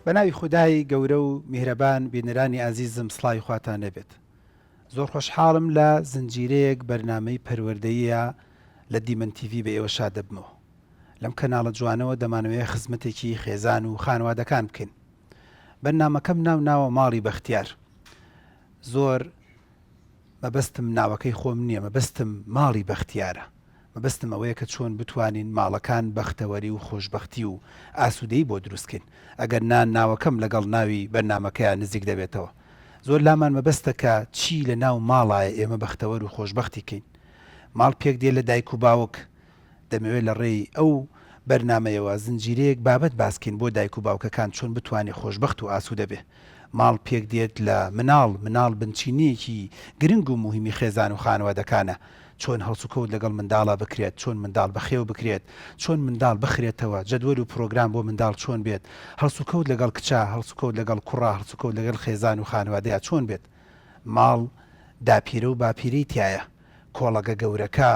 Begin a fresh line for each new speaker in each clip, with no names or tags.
بە ناوی خودای گەورە و میهرەبان بینەرانی ئازیزم سڵاوی خواتان لێبێت زۆر خۆشحاڵم لە زنجیرەیەک بەرنامەی پەروەردەییە لە دیمەن تیڤی بە ئێوە شاد دەبمەوە لەم کەناڵە جوانەوە دەمانەوێ خزمەتێکی خێزان و خانوادەکان بکەین بەرنامەکەم ناو ناوە ماڵی بەختیار زۆر مەبەستم ناوەکەی خۆم نییە، مەبەستم ماڵی بەختیارە. مەبەستم ئەوەیە کە چۆن بتوانین ماڵەکان بەختەوەری و خۆشبەختی و ئاسوودەیی بۆ دروست کەین. ئەگەر نا ناوەکەم لەگەڵ ناوی بەرنامەکەیا نزیک دەبێتەوە. زۆر لامان مەبەستە کە چی لە ناو ماڵایە ئێمە بەختەوەر و خۆشبەختی کەین. ماڵ پێک دێ لە دایک و باوک، دەمەوێت لە ڕێی ئەو بەرنامەیەوە زنجیرەیەک بابەت باس کەین بۆ دایک و باوکەکان چۆن بتوانێ خۆشبەخت و ئاسوودە بێ. ماڵ پێک دێت لە مناڵ، مناڵ بنچینەیەکی گرنگ و موهیمی خێزان و خانەوادەکانە، چۆن هەڵسوکەوت لەگەڵ منداڵا بکرێت، چۆن منداڵ بەخێو بکرێت، چۆن منداڵ بخرێتەوە، جەدوەل و پرۆگرام بۆ منداڵ چۆن بێت، هەڵسوکەوت لەگەڵ کچا، هەڵسوکەوت لەگەڵ کوڕا، هەڵسوکەوت لەگەڵ خێزان و خانەوادەیا چۆن بێت. ماڵ داپیرە و باپیرەی تیایە، کۆڵەگە گەورەکە،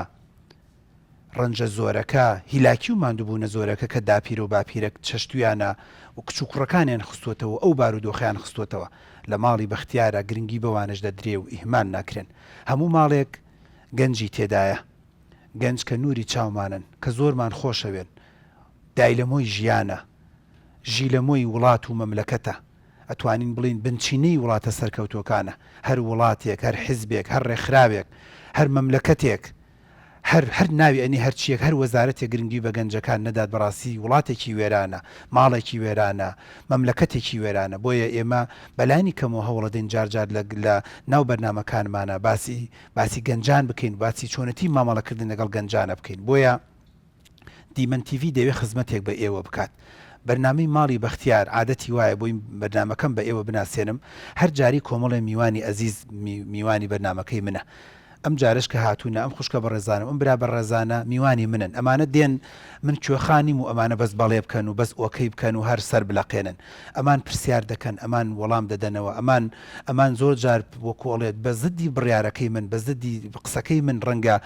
ڕەنجە زۆرەکە، هیلاکی و ماندووبوونە زۆرەکە کە داپیرە و باپیرەک چەشتوویانە و کچ و کوڕەکانیان خستووەتەوە و ئەو بارودۆخەیان خستووەتەوە لە ماڵی بەختیارە گرنگی بەوانەش دەدرێ و ئیهمال ناکرێن. هەموو ماڵێک گەنجی تێدایە. گەنج کە نووری چاومانن، کە زۆرمان خۆشەوێن. دایلەمۆی ژیانە. ژیلەمۆی وڵات و مەملەکەتە. ئەتوانین بڵێین بنچینەی وڵاتە سەرکەوتووەکانە. هەر وڵاتێک، هەر حیزبێک، هەر ڕێکخراوێک، هەر مەملەکەتێک، هەر هەر ناوی ئەنی هەرچیەک هەر وەزارەتێک گرنگی بە گەنجەکان نەدات بەڕاستی وڵاتێکی وێرانە ماڵێکی وێرانە مەملەکەتێکی وێرانە بۆیە ئێمە بەلانی کەمەوە هەوڵەدەین جار جار لە لە ناو بەرنامەکانمانا باسی باسی گەنجان بکەین باسی چۆنەتی مامەڵەکردن لەگەڵ گەنجانە بکەین بۆیە دیمەن تیڤی دەیەوێت خزمەتێک بە ئێوە بکات. بەرنامەی ماڵی بەختیار عادەتی وایە بۆی بەرنامەکەم بە ئێوە بناسێنم هەر جارەی کۆمەڵێ میوانی ئەزیز میوانی بەرنامەکەی منە ئەم جارەش کە هاتوونە ئەم خوشکە بەڕێزانە و ئەم برا بەڕێزانە میوانی منن ئەمانە دێن من کوێخا نیم و ئەمانە بەس بەڵێ بکەن و بەس okay بکەن و هەر سەر بلەقێنن ئەمان پرسیار دەکەن ئەمان وەڵام دەدەنەوە ئەمان ئەمان زۆر جار وەکو ئەڵێت بە زدی بڕیارەکەی من بە زدی قسەکەی من ڕەنگە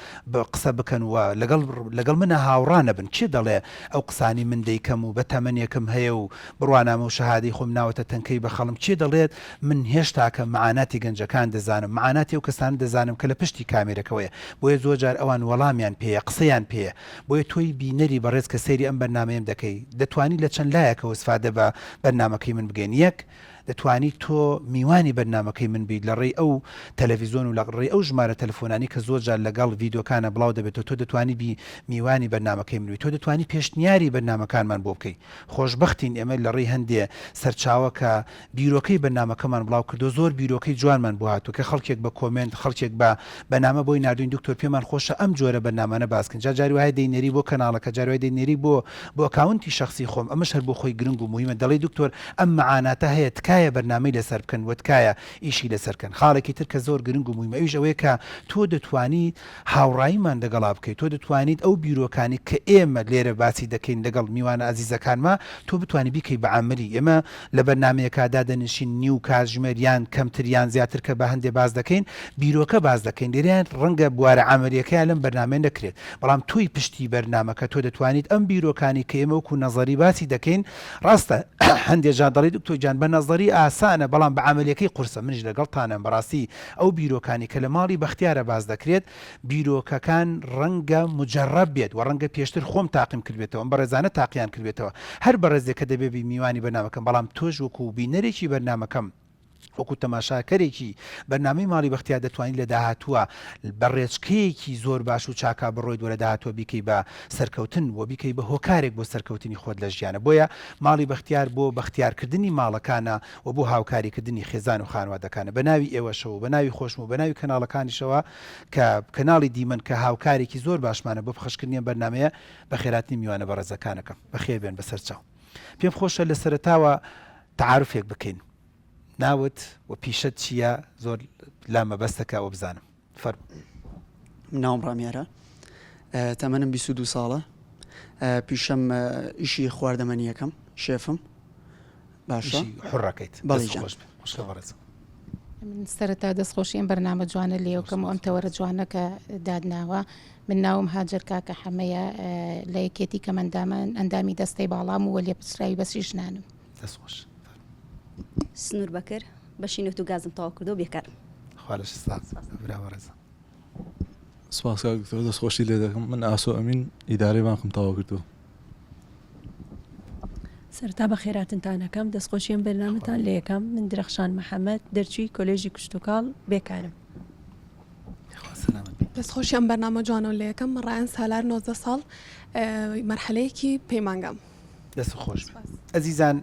قسە بکەن و لەگەڵ لەگەڵ منە هاوڕا نەبن کێ دەڵێ ئەو قسانی من دەیکەم و بە تەمەنێکم هەیە و بڕوانامە و شەهادەی خۆم ناوەتە تەنکەی بەخەڵم کێ دەڵێت من هێشتاکە معاناتی گەنجەکان دەزانم معاناتی ئەو کەسانە دەزانم کە لە پشتی کامێرەکەوەیە بۆیە زۆر جار ئەوان وەڵامیان پێیە قسەیان پێیە بۆیە تۆی بینەری بەڕێز کە سەیری ئەم بەرنامەیەم دەکەی دەتوانی لە چەند لایەکەوە ئیسفادە بە بەرنامەکەی من بگەین یەک دەتوانی تۆ میوانی بەرنامەکەی من بیت لە ڕێی ئەو تەلەفیزۆن و لە ڕێی ئەو ژمارە تەلەفۆنانی کە زۆر جار لەگەڵ ڤیدۆکانە بڵاو دەبێتەوە تۆ دەتوانی بی میوانی بەرنامەکەی من بی تۆ دەتوانی پێشنیاری بەرنامەکانمان بۆ بکەی خۆشبەختین ئێمە لە ڕێی هەندێ سەرچاوە کە بیرۆکەی بەرنامەکەمان بڵاو کردەوە زۆر بیرۆکەی جوانمان بۆ هاتووە کە خەڵکێک بە comment خەڵکێک بە بە نامە بۆی ناردوین دکتۆر پێمان خۆشە ئەم جۆرە بەرنامانە باس کەین جا جاری وایە دەینێری بۆ کەناڵەکە جاری وایە دەینێری بۆ بۆ account ی شەخسی خۆم ئەمەش هەر بۆ خۆی گرنگ و موهیمە دەڵێی دکتۆر ئەم مەعاناتە هەیە تکایە بەرنامەی لەسەر بکەن وە تکایە ئیشی لەسەر کەن خاڵێکی تر کە زۆر گرنگ و موهیمە ئەویش ئەوەیە کە تۆ دەتوانی هاوڕاییمان لەگەڵا بکەیت تۆ دەتوانیت ئەو بیرۆکانی کە ئێمە لێرە باسی دەکەین لەگەڵ میوانە ئازیزەکانما تۆ بتوانی بیکەی بە عەمەلی ئێمە لە بەرنامەیەکا دادەنیشین نیو کاتژمێر یان کەمتر یان زیاتر کە بە هەندێ باس دەکەین بیرۆکە باس دەکەین لێرەیان ڕەنگە بوارە عەمەلیەکەیان لەم بەرنامەیە نەکرێت بەڵام تۆی پشتی بەرنامەکە تۆ دەتوانیت ئەم بیرۆکانی کە ئێمە وەکو نەزەری باسی دەکەین ڕاستە هەندێ جار دەڵێی دکتۆر گیان بە نەزەری ئاسانە بەڵام بە عەمەلیەکەی قورسە منیش لەگەڵتانم بەڕاستی ئەو بیرۆکانی کە لە ماڵی بەختیارە باس دەکرێت بیرۆکەکان ڕەنگە مجەڕەب بێت وە ڕەنگە پێشتر خۆم تاقیم کردبێتەوە ئەم بەڕێزانە تاقیان کردبێتەوە هەر بەڕێزێک کە دەبێ بی میوانی بەرنامەکەم بەڵام تۆش وەکو بینەرێکی بەرنامەکەم وەکو تەماشاکەرێکی بەرنامەی ماڵی بەختیار دەتوانی لە داهاتووە بە ڕێچکەیەکی زۆر باش و چاکا بڕۆیت وە لە داهاتووە بیکەی بە سەرکەوتن وە بیکەی بە هۆکارێک بۆ سەرکەوتنی خۆت لە ژیانە بۆیە ماڵی بەختیار بۆ بەختیارکردنی ماڵەکانە و بۆ هاوکاریکردنی خێزان و خانوادەکانە بە ناوی ئێوەشەوە و بە ناوی خۆشم و بە ناوی کەناڵەکانیشەوە کە کەناڵی دیمەن کە هاوکارێکی زۆر باشمانە بۆ پەخشکردنی ئەم بەرنامەیە بەخێراتنی میوانە بەڕێزەکانەکەم بەخێر بێن بەسەر چاو پێم خۆشە لە سەرەتاوە تەعاروفێک بکەین ناوت و پیشەت چییە زۆر لام مەبەستە کە ئەوە بزانم فەرموو.
ناوم ڕامیارە تەمەنم 22 ساڵە پیشەم ئیشی خواردەمەنیەکەم شێفم باشە
ئیشی حوڕەکەیت
بەڵی
دەست
جان.
خۆش بێ خوشکە بەڕێز.
من سەرەتا دەستخۆشی ئەم بەرنامە جوانە لێوکەم و ئەم تەوەرە جوانە کە دادناوە من ناوم هاجەر کاکە حەمەیە لە یەکێتی کەمەندامان ئەندامی دەستەی باڵام و لێپرسراوی بەسی ژنانم.
دەست خۆش. فەرموو.
سنوور بەکر، بەشی نەوت و گازم تەواو کردووە بێکارم.
خوا لەشت ساغ برا بەڕێزم.
سپاس کاک دکتۆر دەست خۆشی لێ دەکەم من ئاسۆ ئەمین ئیدارەی بانقم تەواو کردووە.
سەرەتا بەخێراتنتان ئەکەم دەستخۆشی ئەم بەرنامەتان لێ ئەکەم من درەخشان محەمەد دەرچووی کۆلێژی کشتوکاڵ بێکارم.
خوا سەلامەت بی.
دەستخۆشی ئەم بەرنامە جوانەو لێ ئەکەم من ڕایان سالار 19 ساڵ مەرحەلەیەکی پەیمانگام.
دەست خۆش بێ ئەزیزان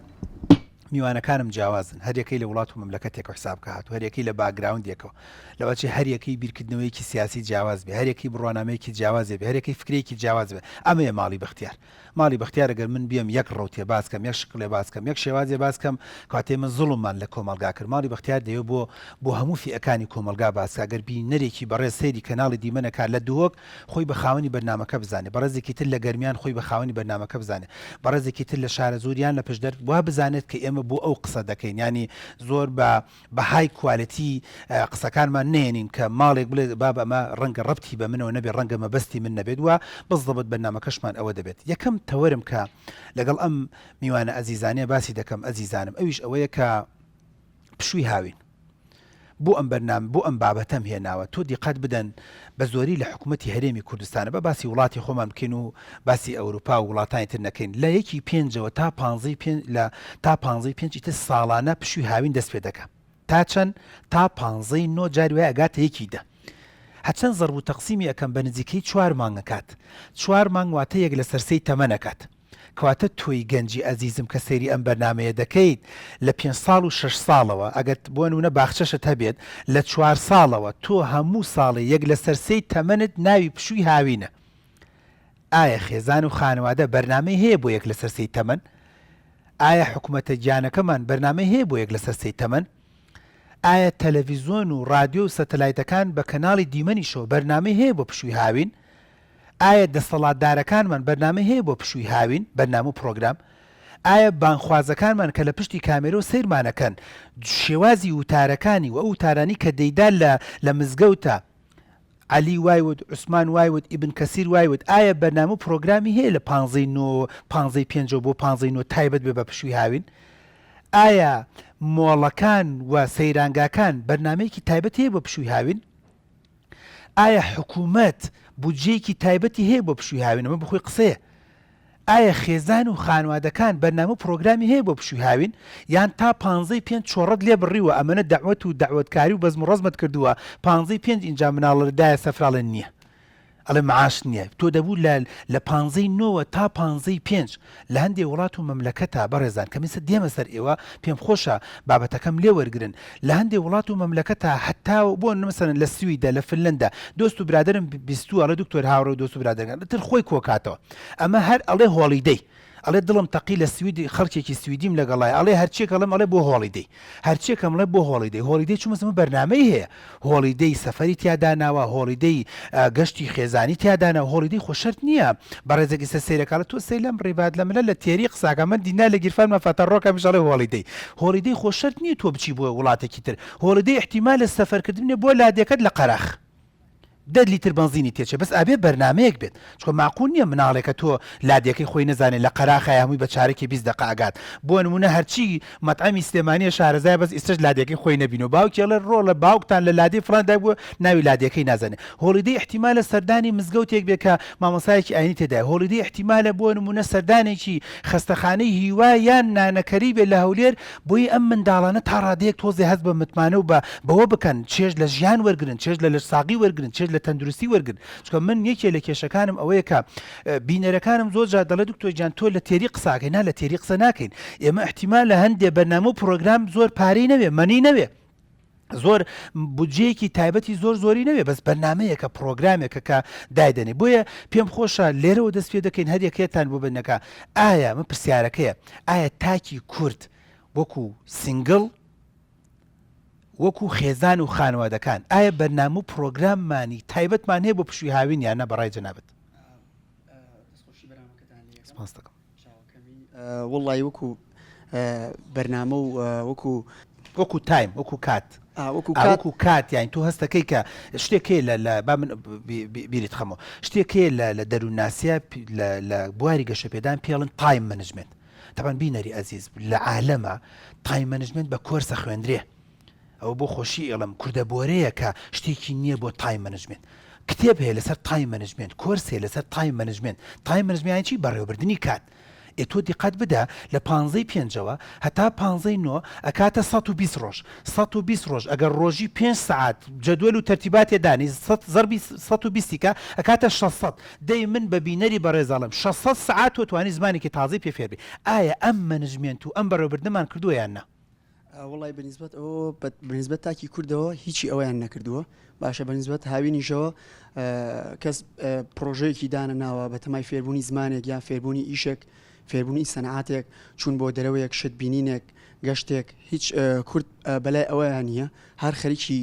میوانەکانم جیاوازن هەریەکەی لە وڵات و مەملەکەتێکەوە حساب کە هاتوو هەریەکەی لە background ێکەوە لەوەچێ هەریەکەی بیرکردنەوەیەکی سیاسی جیاواز بێ هەریەکەی بڕوانامەیەکی جیاوازێ بێ هەریەکەی فکرێکی جیاواز بێ ئەمەیە ماڵی بەختیار ماڵی بەختیار گەر من بێم یەک ڕەوتێ باس کەم یەک شکڵێ باس کەم یەک شێوازێ باس کەم کەواتە ئێمە زوڵممان لە کۆمەڵگا کرد ماڵی بەختیار دەیەوێ بۆ بۆ هەموو فیئەکانی کۆمەڵگا باس کا گەر بینەرێکی بەڕێز سەیری کەناڵی دیمەنە کا لە دهۆک خۆی بە خاوەنی بەرنامەکە بزانێ بەڕێزێکی تر لە گەرمیان خۆی بە خاوەنی بەرنامەکە بزانێ بەڕێزێکی تر لە شارەزوور یان لە پشدەر وا بزانێت کە ئێمە بۆ ئەو قسە دەکەین یانی زۆر بە بە high quality قسەکانمان نەیەنین کە ماڵێک بڵێ بابە ئەمە ڕەنگە ڕەبتی بە منەوە نەبێت ڕەنگە مەبەستی من نەبێت و بزڵبت بەرنامەکەشمان ئەوە دەبێت یەکەم تەوەرم کە لەگەڵ ئەم میوانە ئەزیزانەیە باسی دەکەم ئەزیزانم ئەویش ئەوەیە کە پشووی هاوین بۆ ئەم بەرنام بۆ ئەم بابەتەم هێناوە تۆ دیقەت بدەن بە زۆری لە حکوومەتی هەرێمی کوردستانە بە باسی وڵاتی خۆمان بکەین و باسی ئەوروپا و وڵاتانی تر نەکەین لە یەکی پێنجەوە تا پانزەی پێنج لە تا پانزەی پێنج ئیتر ساڵانە پشووی هاوین دەست پێ دەکا تا چەند تا پانزەی نۆ جاری وایە ئەگاتە یەکی دە هەچەند زەرب و تەقسیمی ئەکەم بە نزیکەی چوار مانگ ئەکات چوار مانگ واتە یەک لەسەر سێی تەمەن ئەکات کەواتە تۆی گەنجی ئەزیزم کە سەیری ئەم بەرنامەیە دەکەیت لە پێنج ساڵ و شەش ساڵەوە ئەگەر بۆ نمونە باخچەشت هەبێت لە چوار ساڵەوە تۆ هەموو ساڵێ یەک لەسەر سێی تەمەنت ناوی پشووی هاوینە ئایا خێزان و خانەوادە بەرنامەی هەیە بۆ یەک لەسەر سێی تەمەن؟ ئایا حکومەتە گیانەکەمان بەرنامەی هەیە بۆ یەک لەسەر سێی تەمەن؟ ئایا تەلەڤیزۆن و ڕادیۆ و سەتەلایتەکان بە کەناڵی دیمەنیشەوە بەرنامەی هەیە بۆ پشووی هاوین؟ ئایا دەسەڵاتدارەکانمان بەرنامەی هەیە بۆ پشووی هاوین، بەرنامە و پڕۆگرام؟ ئایا بانگخوازەکانمان کە لە پشتی کامێرەوە سەیرمانەکەن، شێوازی وتارەکانی و ئەو وتارانەی کە دەیدا لە لە مزگەوتا، عەلی وای وت، عوسمان وای وت، ئیبن کەسیر وای وت، ئایا بەرنامە و پڕۆگرامی هەیە لە پانزەی نۆ پانزەی پێنجەوە بۆ پانزەی نۆ تایبەت بێ بە پشووی هاوین؟ ئایا مۆڵەکان و سەیرانگاکان بەرنامەیەکی تایبەت هەیە بۆ پشووی هاوین؟ ئایا حکوومەت بودجەیەکی تایبەتی هەیە بۆ پشووی هاوین؟ ئەمە بەخۆی قسەیە. ئایا خێزان و خانوادەکان بەرنامە و پڕۆگرامی هەیە بۆ پشووی هاوین؟ یان تا پانزەی پێنج چۆڕت لێ بڕیوە ئەمەنە دەعوەت و دەعوەتکاری و بەزم و ڕەزمت کردووە پانزەی پێنج ئینجا مناڵت دایە سەفرە ئەڵێ نییە ئەڵێ معاش نییە تۆ دەبوو لە لە پانزەی نۆوە تا پانزەی پێنج لە هەندێ وڵات و مەملەکەتا بەڕێزان کە من دێمە سەر ئێوە پێم خۆشە بابەتەکەم لێ وەرگرن لە هەندێ وڵات و مەملەکەتا هەتا بۆ مەسەلەن لە سویدە لە فنلەندا دۆست و برادەرم بیستووە ئەڵێ دکتۆر هاوڕێ و دۆست و برادەرەکان تر خۆی کۆکاتەوە ئەمە هەر ئەڵێ holiday ئەڵێ دڵم تەقی لە سوید خەڵکێکی سویدیم لەگەڵای ئەڵێ هەرچیەک ئەڵێم ئەڵێ بۆ holiday هەرچیەکەم ئەڵێ بۆ holiday holiday چونکە ئەمە بەرنامەی هەیە holiday سەفەری تیا داناوە holiday گەشتی خێزانی تیا داناوە holiday خۆ شەرت نییە بەڕێزێک ئیستا سەیرەکە ئەڵێ تۆ سەی لەم ڕیبات لە منە لە تێری قساکە من دینا لە گیرفانما فەتەڕۆکە میش ئەڵێ holiday holiday خۆ شەرت نییە تۆ بچی بۆ وڵاتێکی تر holiday ئیحتیمالە سەفەرکردنێ بۆ لادێکەت لە قەراخ دە لیتر بەنزینی تێچێ بەس ئەبێ بەرنامەیەک بێت چونکە ماقول نیە مناڵێکە تۆ لادێکەی خۆی نەزانێ لە قەراخای هەمووی بە چارەکی 20 دەقە ئەگات بۆ نمونە هەرچی مەتعەمی سلێمانیە شارەزایە بەس ئیستەش لادێکەی خۆی نەبینەوە باوکی ئەڵێ ڕۆڵە باوکتان لە لادێی فڵان دایک بووە ناوی لادێکەی نازانێ holiday ئیحتیمالە سەردانی مزگەوتێک بێ کە مامۆستایەکی ئاینی تێدایە holiday ئیحتیمالە بۆ نمونە سەردانێکی خەستەخانەی هیوا یان نانەکەری بێ لە هەولێر بۆیە ئەم منداڵانە تا ڕادەیەک تۆزێ هەست بە متمانە و بە بەوە بکەن چێژ لە ژیان وەرگرن چێژ لە لەشساغی وەرگرن چێژ لە تەندروستی وەرگرن چونکە من یەکێ لە کێشەکانم ئەوەیە کە بینەرەکانم زۆر جار دەڵێ دکتۆر گیان تۆ لە تێری قساکەی نا لە تێری قسە ناکەین ئێمە ئیحتیمالە هەندێ بەرنامە و پرۆگرام زۆر پارەی نەوێ money نەوێ زۆر بودجەیەکی تایبەتی زۆر زۆری نەوێ بەس بەرنمەیەکە پرۆگرامێکە کە دایدەنێ بۆیە پێم خۆشە لێرەوە دەست پێ دەکەین هەریەکێتان بۆ بنەکە ئایا من پرسیارەکەیە ئایا تاکی کورد وەکو single وەکو خێزان و خانوادەکان ئایا بەرنامە و پرۆگراممانی تایبەتمان هەیە بۆ پشووی هاوین یان نا بەڕای جەنابت؟ سپاس دەکەم.
وەڵڵاهی وەکو بەرنامە و وەکو
وەکو time وەکو کات وەکو کات یان تۆ هەستەکەی کە شتێک هەیە لە لە با من بیرت خەمەوە شتێک هەیە لە لە دەروونناسیە لە بواری گەشەپێدان پێڵن time management. تەبعەن بینەری ئەزیز لە عالەما time management بە کۆرسە خوێندرێ ئەوە بۆ خۆشی ئێڵم کوردە بۆرەیە کە شتێکی نییە بۆ time management کتێب هەیە لەسەر time management کۆرس هەیە لەسەر time management time management یانی چی بەڕێوەبردنی کات ئێ تۆ دیقەت بدە لە پانزەی پێنجەوە هەتا پانزەی نۆ ئەکاتە 120 ڕۆژ 120 ڕۆژ ئەگەر ڕۆژی پێنج سەعات جەدوەل و تەرتیباتێ دانی زەربی 120 کە ئەکاتە 600 دەی من بە بینەری بەڕێز ئەڵێم 600 سەعات تۆ توانی زمانێکی تازەی پێ فێر بی ئایا ئەم management و ئەم بەڕێوەبردنەمان کردووە یان نا؟
وەڵای بە نیسبەت ئەوەوە بە نیسبەت تاکی کوردەوە هیچی ئەوەیان نەکردووە باشە بە نیسبەت هاوینیشەوە کەس پرۆژەیەکی دانەناوە بە تەمای فێربوونی زمانێک یان فێربوونی ئیشێک فێربوونی سەنعاتێک چوون بۆ دەرەوەیەک شت بینینێک گەشتێک هیچ کورد بەلای ئەوەیان نییە هەر خەریکی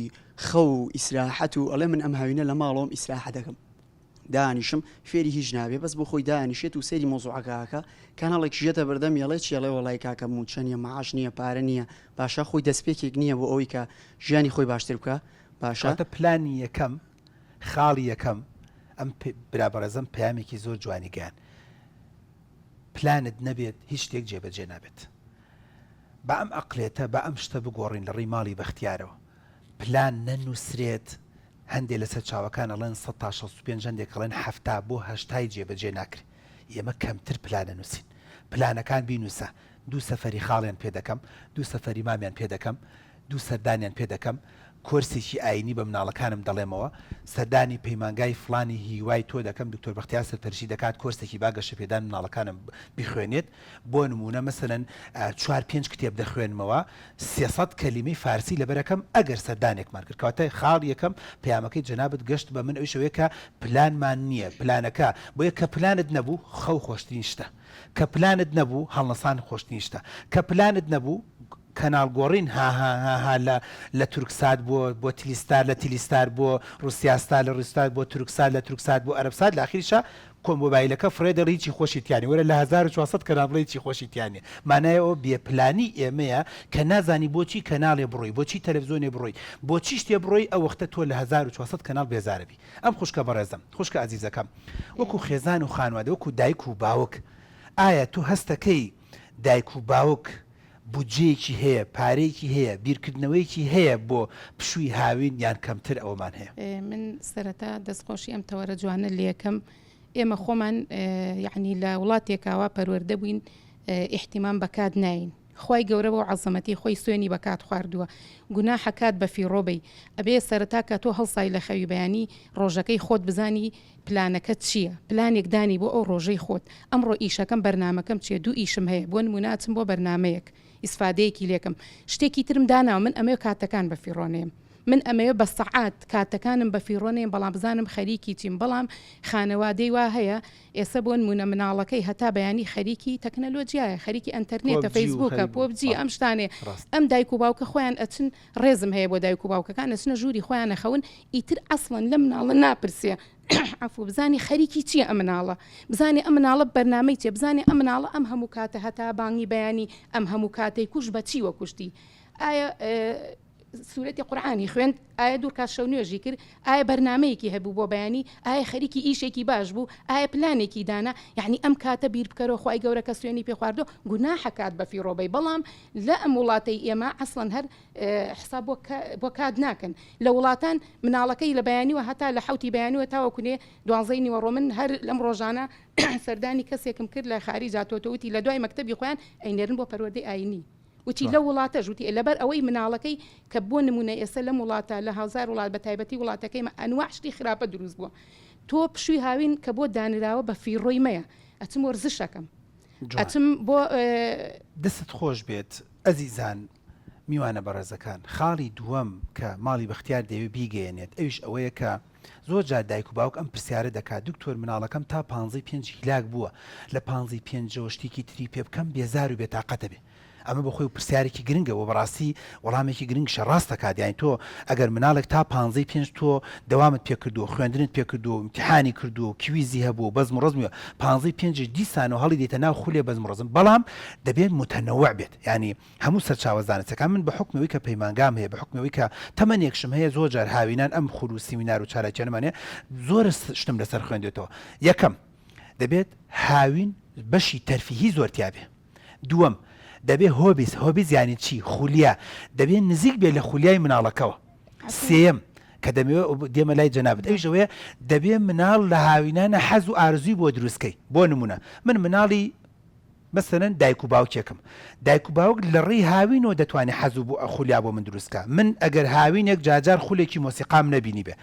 خەو و ئیسراحەت و ئەڵێ من ئەم هاوینە لە ماڵەوەم ئیسراحە دەکەم دانیشم فێری هیچ نابێ بەس بۆ خۆی دانیشێت و سەیری مەوزوعەکە ئەکا کەناڵێکیش یەتە بەردەمی ئەڵێ چی ئەڵێ وەڵای کاکە موچە نیە معاش نیە پارە نیە باشە خۆی دەستپێکێک نیە بۆ ئەوەی کە ژیانی خۆی باشتر بکا باشە.
کەواتە پلانی یەکەم خاڵی یەکەم ئەم برا بەڕێزەم پەیامێکی زۆر جوانی گەیاند پلانت نەبێت هیچ شتێک جێبەجێ نابێت با ئەم ئەقلێتە با ئەم شتە بگۆڕین لە ڕێی ماڵی بەختیارەوە پلان نەنووسرێت هەندێ لە سەرچاوەکان ئەڵێن سەد تا 65 هەندێک ئەڵێن 70 بۆ هەشتای جێبەجێ ناکرێ ئێمە کەمتر پلان ئەنووسین پلانەکان بینووسە دوو سەفەری خاڵیان پێ دەکەم دوو سەفەری مامیان پێ دەکەم دوو سەردانیان پێ دەکەم کۆرسێکی ئاینی بە مناڵەکانم دەڵێمەوە سەردانی پەیمانگای فڵانی هیوای تۆ دەکەم دکتۆر بەختیار سەرپەرشتی دەکات کۆرسێکی با گەشەپێدان مناڵەکانم بیخوێنێت بۆ نموونە مەسەلەن چوار پێنج کتێب دەخوێنمەوە 300 کەلیمەی فارسی لەبەرەکەم ئەگەر سەردانێکمان کرد کەواتە خاڵ یەکەم پەیامەکەی جەنابت گەشت بە من ئەویش ئەوەیە کە پلانمان نییە پلانەکە بۆیە کە پلانت نەبوو خەو خۆشترین شتە کە پلانت نەبوو هەڵنەسان خۆشترین شتە کە پلانت نەبوو کەناڵ گۆڕین هاهاهاها لە لە تورکسات بۆ بۆ تلیستار لە تلیستار بۆ ڕوسیاستار لە ڕوسیاستار بۆ تورکسات لە تورکسات بۆ ئەرەبسات لە ئاخیریشا کۆ مۆبایلەکە فڕێ دەڵێ هیچی خۆشی تیا نیە وەرە لە 1400 کەناڵ بڵێ هیچی خۆشی تیا نیە مانای ئەوە بێ پلانی ئێمەیە کە نازانی بۆچی کەناڵێ بڕۆی بۆچی تەلەفزیۆنێ بڕۆی بۆچی شتێ بڕۆی ئەو وەختە تۆ لە 1400 کەناڵ بێزارەبی ئەم خوشکە بەڕێزم خوشکە ئازیزەکەم وەکو خێزان و خانوادە وەکو دایک و باوک ئایا تۆ هەستەکەی دایک و باوک بودجەیەکی هەیە، پارەیەکی هەیە، بیرکردنەوەیەکی هەیە بۆ پشووی هاوین یان کەمتر ئەوەمان هەیە؟
من سەرەتا دەستخۆشی ئەم تەوەرە جوانە لێکەم، ئێمە خۆمان یەعنی لە وڵاتێکا وا پەروەردە بووین ئیحتیمام بە کات ناین، خوای گەورە بەو عەزەمەتی خۆی سوێنی بە کات خواردووە، گوناحە کات بە فیڕۆ بەی، ئەبێ سەرەتا کە تۆ هەڵسای لە خەوی بەیانی ڕۆژەکەی خۆت بزانی پلانەکەت چییە؟ پلانێک دانی بۆ ئەو ڕۆژەی خۆت، ئەمڕۆ ئیشەکەم بەرنامەکەم چییە، دوو ئیشم هەیە، بۆ نموونە ئەچم بۆ بەرنامەیەک ئیسفادەیەکی لێکەم، شتێکی ترم داناوە، من ئەمەوێ کاتەکان بەفیڕۆ نەیەم، من ئەمەوێ بە سەعات کاتەکانم بەفیڕۆ نەیەم، بەڵام بزانم خەریکی چیم، بەڵام خانەوادەی وا هەیە ئێسە بۆ نموونە مناڵەکەی هەتا بەیانی خەریکی تەکنەلۆجیایە، خەریکی ئەنتەرنێتە،
پۆبجی و
فەیسبووکە،
خەریک بوو،
پۆبجی، ئەم شتانەیە،
ڕاستە.
ئەم دایک و باوکە خۆیان ئەچن ڕێزم هەیە بۆ دایک و باوکەکان ئەچنە ژووری خۆیان ئەخەون ئیتر ئەسڵەن لەم مناڵە ناپرسێ عەفو بزانێ خەریکی چیە ئەم مناڵە بزانێ ئەم مناڵە بەرنامەی چیە بزانێ ئەم مناڵە ئەم هەموو کاتە هەتا بانگی بەیانی ئەم هەموو کاتەی کوشت بە چیوە کوشتی ئایا سورەتی قورئانی خوێند ئایا دوو ڕکات شەو نوێژی کرد ئایا بەرنامەیەکی هەبوو بۆ بەیانی ئایا خەریکی ئیشێکی باش بوو ئایا پلانێکی دانا یعنی ئەم کاتە بیر بکەرەوە خوای گەورە کە سوێنی پێ خواردووە گوناحە کات بەفیڕۆ بەی بەڵام لە ئەم وڵاتەی ئێمە ئەسڵەن هەر حساب بۆ بۆ کات ناکەن لە وڵاتان مناڵەکەی لە بەیانیوە هەتا لە حوتی بەیانیوە تاوەکو نێ دوانزەی نیوەڕۆ من هەر لەم ڕۆژانە سەردانی کەسێکم کرد لە خاریجا تۆتۆ وتی لە دوای مەکتەبی خۆیان ئەینێرن بۆ پەروەردەی ئاینی وتی لەو وڵاتەش وتی لەبەر ئەوەی مناڵەکەی کە بۆ نمونە ئێستا لەم وڵاتە لە هەزار وڵات بە تایبەتی وڵاتەکەی مە ئەنواع شتی خراپە دروست بووە تۆ پشووی هاوین کە بۆ دانراوە بە فیڕۆی مەیە ئەچم وەرزشەکەم ئەچم بۆ.
دەستت خۆش بێت ئەزیزان میوانە بەڕێزەکان خاڵی دووەم کە ماڵی بەختیار دەیەوێت بیگەیەنێت ئەویش ئەوەیە کە زۆر جار دایک و باوک ئەم پرسیارە دەکات دکتۆر مناڵەکەم تا پانزەی پێنج هیلاک بووە لە پانزەی پێنجەوە شتێکی تری پێ بکەم بێزار و بێتاقەتە بێ ئەمە بۆ خۆی پرسیارێکی گرنگە و بەڕاستی وەڵامێکی گرنگشە ڕاست دەکات یانی تۆ ئەگەر مناڵێک تا پانزەی پێنج تۆ دەوامت پێ کردووە خوێندنت پێ کردووە و ئیمتیحانی کردووە و quiz ی هەبووە و بەزم و ڕەزمی و پانزەی پێنجیش دیسانەوە هەڵی دێتە ناو خولێ بەزم و ڕەزم بەڵام دەبێت متنوع بێت یانی هەموو سەرچاوە زانستەکان من بە حوکمی ئەوەی کە پەیمانگام هەیە بە حوکمی ئەوەی کە تەمەنێکشم هەیە زۆر جار هاوینان ئەم خول و سیمینار و چالاکیانەمان هەیە زۆر شتم لەسەر خوێندێتەوە یەکەم دەبێت هاوین بەشی تەرفیهی زۆر تیابێ. دووەم، دەبێ hobbies، hobbies یانی چی؟ خولیا، دەبێ نزیک بێ لە خولیای مناڵەکەوە. سێیەم، کە دەمەوێ دێمە لای جەنابت ئەویش ئەوەیە دەبێ مناڵ لە هاوینانە حەز و ئارزووی بۆ دروست کەی. بۆ نموونە من مناڵی مەسەلەن دایک و باوکێکم، دایک و باوک لە ڕێی هاوینەوە دەتوانێ حەز و خولیا بۆ من دروست کا. من ئەگەر هاوینێک جارجار خولێکی مۆسیقام نەبینیبێ،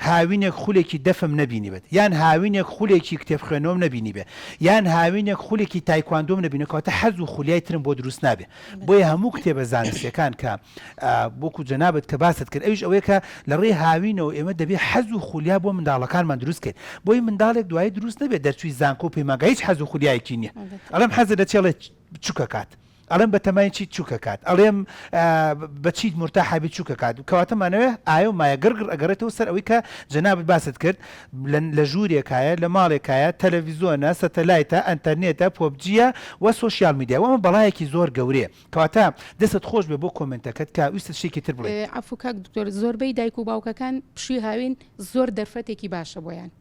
هاوینێک خولێکی دەفم نەبینیبێت، یان هاوینێک خولێکی کتێب خوێندنەوەم نەبینیبێ، یان هاوینێک خولێکی تایکواندۆم نەبینێ، کەواتە حەز و خولیای ترم بۆ دروست نابێ. بۆیە هەموو کتێبە زانستیەکان کە وەکو جەنابت کە باست کرد ئەویش ئەوەیە کە لە ڕێی هاوینەوە ئێمە دەبێ حەز و خولیا بۆ منداڵەکانمان دروست کەین. بۆی منداڵێک دوایی دروست نەبێت دەرچووی زانکۆ و پەیمانگا هیچ حەز و خولیایەکی نییە. ئەڵێم حەزت لە چیە؟ ئەڵێ چوکەکات. ئەڵێم بەتەمای چیت چوکەکات؟ ئەڵێم بە چیت مورتاحە بیت چوکەکات؟ کەواتە مانەوێ ئایە و مایە گڕ گڕ ئەگەڕێتەوە سەر ئەوەی کە جەنابت باست کرد لە ژوورێکایە لە ماڵێکایە تەلەڤیزۆنە سەتەلایتە ئەنتەرنێتە پۆبجیە و social media و ئەمە بەڵایەکی زۆر گەورەیە کەواتە دەستت خۆش بێ بۆ comment ەکەت کە ویستت شتێکی تر بڵێیت.
عەفو کاک دکتۆر زۆربەی دایک و باوکەکان پشوی هاوین زۆر دەرفەتێکی باشە بۆیان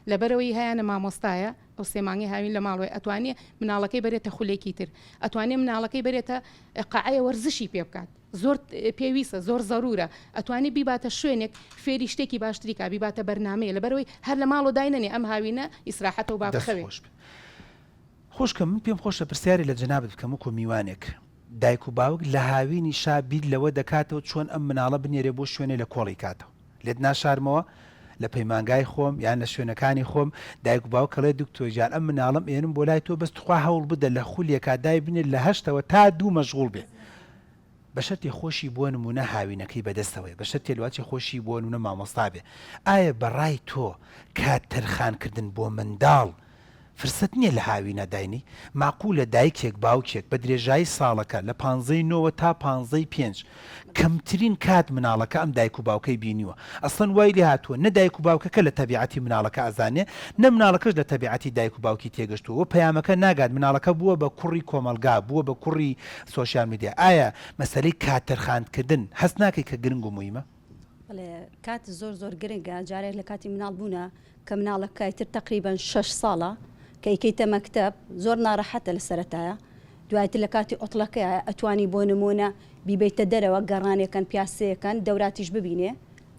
لەبەرئەوەی هەیانە مامۆستایە ئەو سێ مانگەی هاوین لە ماڵەوەی ئەتوانێ مناڵەکەی بەرێتە خولێکی تر ئەتوانێ مناڵەکەی بەرێتە قاعەیە وەرزشی پێ بکات زۆر پێویستە زۆر زەرورە ئەتوانێ بیباتە شوێنێک فێری شتێکی باشتری کا بیباتە بەرنامەیە لەبەرئەوەی هەر لە ماڵەوە داینەنێ ئەم هاوینە ئیسراحەتە و با
دەست
بخەوێ.
خۆش بێ خوشکم من پێم خۆشە پرسیارێ لە جەنابت بکەم وەکو میوانێک دایک و باوک لە هاوینیشا بیر لەوە دەکاتەوە چۆن ئەم مناڵە بنێرێ بۆ شوێنێ لە کۆڵی کاتەوە لێت ناشارمەوە لە پەیمانگای خۆم یان لە شوێنەکانی خۆم دایک و باوک ئەڵێ دکتۆر گیان ئەم مناڵەم ئێنم بۆ لای تۆ بەس توخوا هەوڵ بدە لە خولێکا دایبنێ لە هەشتەوە تا دوو مەشغوڵ بێ بە شەرتێ خۆشی بۆ نمونە هاوینەکەی بەدەستەوەیە بە شەرتێ لواچێ خۆشی بۆ نمونە مامۆستا بێ ئایا بە ڕای تۆ کات تەرخان کردن بۆ منداڵ فرسەت نیە لە هاوینا داینێی؟ مەعقولە دایکێک باوکێک بە درێژایی ساڵەکە لە پانزەی نۆوە تا پانزەی پێنج کەمترین کات مناڵەکە ئەم دایک و باوکەی بینیوە ئەسڵەن وای لێ هاتووە نە دایک و باوکەکە لە تەبیعەتی مناڵەکە ئەزانێ نە مناڵەکەش لە تەبیعەتی دایک و باوکی تێگەشتووە و پەیامەکە ناگات مناڵەکە بووە بە کوڕی کۆمەڵگا بووە بە کوڕی social media ئایا مەسەلەی کات تەرخانکردن هەست ناکەی کە گرنگ و مویمە؟
بەڵێ کات زۆر زۆر گرنگە جارێک لە کاتی مناڵ بوونە کە مناڵەکە ئیتر تەقریبەن شەش ساڵە کە ئیکەیتە مەکتەب زۆر ناڕەحەتە لە سەرەتایە دوایتر لە کاتی عوتڵەکەیە ئەتوانی بۆ نمونە بیبەیتە دەرەوە گەڕانێکەن پیاسەیەکەن دەوراتیش ببینێ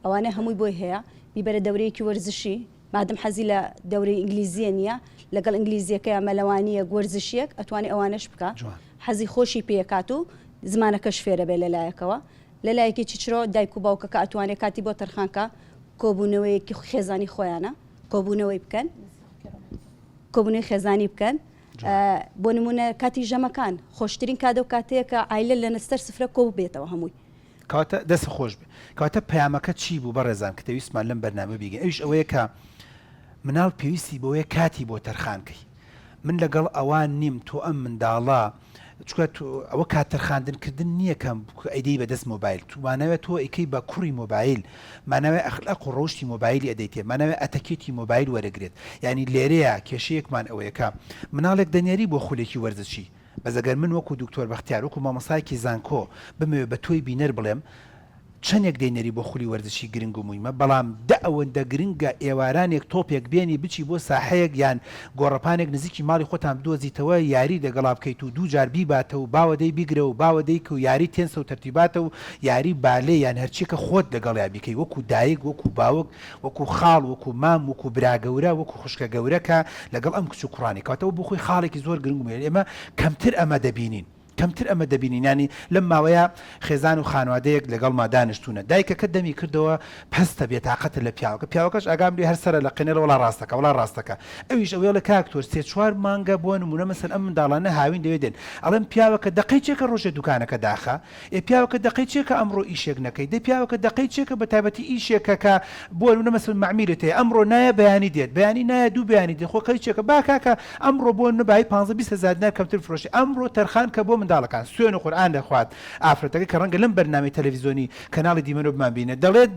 ئەوانە هەمووی بۆی هەیە بیبەرە دەورەیەکی وەرزشی مادەم حەزی لە دەورەی ئینگلیزیە نییە لەگەڵ ئینگلیزیەکەیا مەلەوانیەک وەرزشیەک ئەتوانی ئەوانەش بکا حەزی خۆشی پێکات و زمانەکەش فێرە بێ لەلایەکەوە لە لایەکێکی ترەوە دایک و باوکەکە ئەتوانێ کاتی بۆ تەرخان کا کۆبوونەوەیەکی خێزانی خۆیانە کۆبوونەوەی بکەن کۆبوونەوەی خێزانی بکەن بۆ نمونە کاتی ژەمەکان خۆشترین کات ئەو کاتەیە کە عایلە لە سەر سفرە کۆ بێتەوە هەمووی.
کەواتە دەست خۆش بێ. کەواتە پەیامەکە چی بوو بەڕێزان کە دەویستمان لەم بەرنامە بیگەین ئەویش ئەوەیە کە مناڵ پێویستی بەوەیە کاتی بۆ تەرخان کەی من لەگەڵ ئەوان نیم تۆ ئەم منداڵە چونکە ئەوە کات تەرخاندن کردن نییە کە ئەیدەی بە دەست مۆبایل تو ماناوێ تۆ ئەیکەی بە کوڕی مۆبایل ماناوێ ئەخلاق و ڕەوشتی مۆبایلی ئەدەیتێ ماناوێ ئەتەکێتی مۆبایل وەرەگرێت یانی لێرەیە کێشەیەکمان ئەوەیە کە مناڵێک دەنێری بۆ خولێکی وەرزشی بەس ئەگەر من وەکو دکتۆر بەختیار وەکو مامۆستایەکی زانکۆ بمەوێ بە تۆی بینەر بڵێم چەنێک دەینەری بۆ خولی وەرزشی گرنگ و مویمە بەڵام دە ئەوەندە گرنگە ئێوارانێک تۆپێک بێنی بچی بۆ ساحەیەک یان گۆڕەپانێک نزیکی ماڵی خۆتان بدۆزیتەوە یاری لەگەڵا بکەیت و دووجار بیباتە و باوە دەی بیگرە و باوە دەی کە و یاری تێنسە و تەرتیباتە و یاری بالێ یان هەرچیەکە خۆت لەگەڵیا بیکەی وەکو دایک وەکو باوک وەکو خاڵ وەکو مام وەکو برا گەورە وەکو خوشکە گەورە کە لەگەڵ ئەم کچ و کوڕانی کەواتە ئەوە بۆ خۆی خاڵێکی زۆر گرنگ و موهیمە ئێمە کەمتر ئەمە دەبینین. کەمتر ئەمە دەبینین یانی لەم ماوەیە خێزان و خانوادەیەک لەگەڵما دانیشتوونە دایکەکە دەمی کردەوە پەستە بێتاقەتە لە پیاوەکە پیاوەکەش ئاگام لێ هەر سەرە لەقێنێ وەڵا ڕاستەکە وەڵا ڕاستەکە ئەویش ئەوەی ئەڵێ کاک تۆر سێ چوار مانگە بۆ نموونە مەسەن ئەم منداڵانە هاوین لەوێ دێن ئەڵێم پیاوەکە دەقەی چێکە ڕۆژێ دوکانەکە داخە ئێ پیاوەکە دەقەی چێکە ئەمڕۆ ئیشێک نەکەی دەی پیاوەکە دەقەی چێکە بە تایبەتی ئیشێکە کە بۆ نمونە مەسەلەن مەعمیلت هەیە ئەمڕۆ نایە بەیانی دێت بەیانی نایە دوو بەیانی دێت خۆ قەی چێکە با کاکە ئەمڕۆ بۆ نمونە بایی پانزە 20 هەزار دینار کەمتر بفرۆشی ئەمڕۆ تەرخان کە بۆ منداڵەکان سوێن و قورئان دەخوات ئافرەتەکە کە ڕەنگە لەم بەرنامەی تەلەفیزۆنی کەناڵی دیمەنۆ بمانبینێت دەڵێت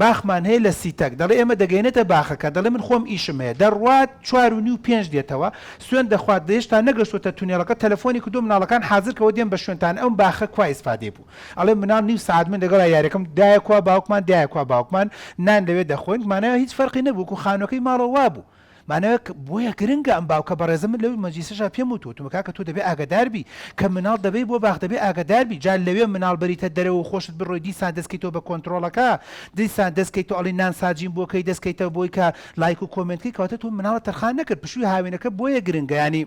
باخمان هەیە لە سیتەک دەڵێ ئێمە دەگەینێتە باخەکە دەڵێ من خۆم ئیشم هەیە دەڕوات چوار و نیو پێنج دێتەوە سوێند دەخوات هێشتا نەگەشتوەتە تونێڵەکە تەلەفۆنی کردوە مناڵەکان حازر کەوە دێم بە شوێنتان ئەم باخە کوا ئیسفادەی بوو ئەڵێ مناڵ نیو سەعات من لەگەڵا یاریەکەم دایە کوا باوکمان دایە کوا باوکمان نان لەوێ دەخۆین مانای هیچ فەرقی نەبوو وەکو خانوەکەی ماڵەوە وابوو. مانەوە بۆیە گرنگە ئەم باوکە بەڕێزە من لەو مەجلیسەشا پێم وتووە وتومە کاکە تۆ دەبێ ئاگادار بی کە مناڵ دەبەی بۆ باخ دەبێ ئاگادار بی جا لەوێ مناڵ بەریتە دەرەوە و خۆشت بڕۆی دیسان دەست کەیتەوە بە کۆنتڕۆڵەکە دیسان دەست کەیتەوە ئەڵێی نان ساجین بۆ کەی دەست کەیتەوە بۆی کە لایک و comment کەی کەواتە تۆ مناڵت تەرخان نەکرد پشووی هاوینەکە بۆیە گرنگە یانی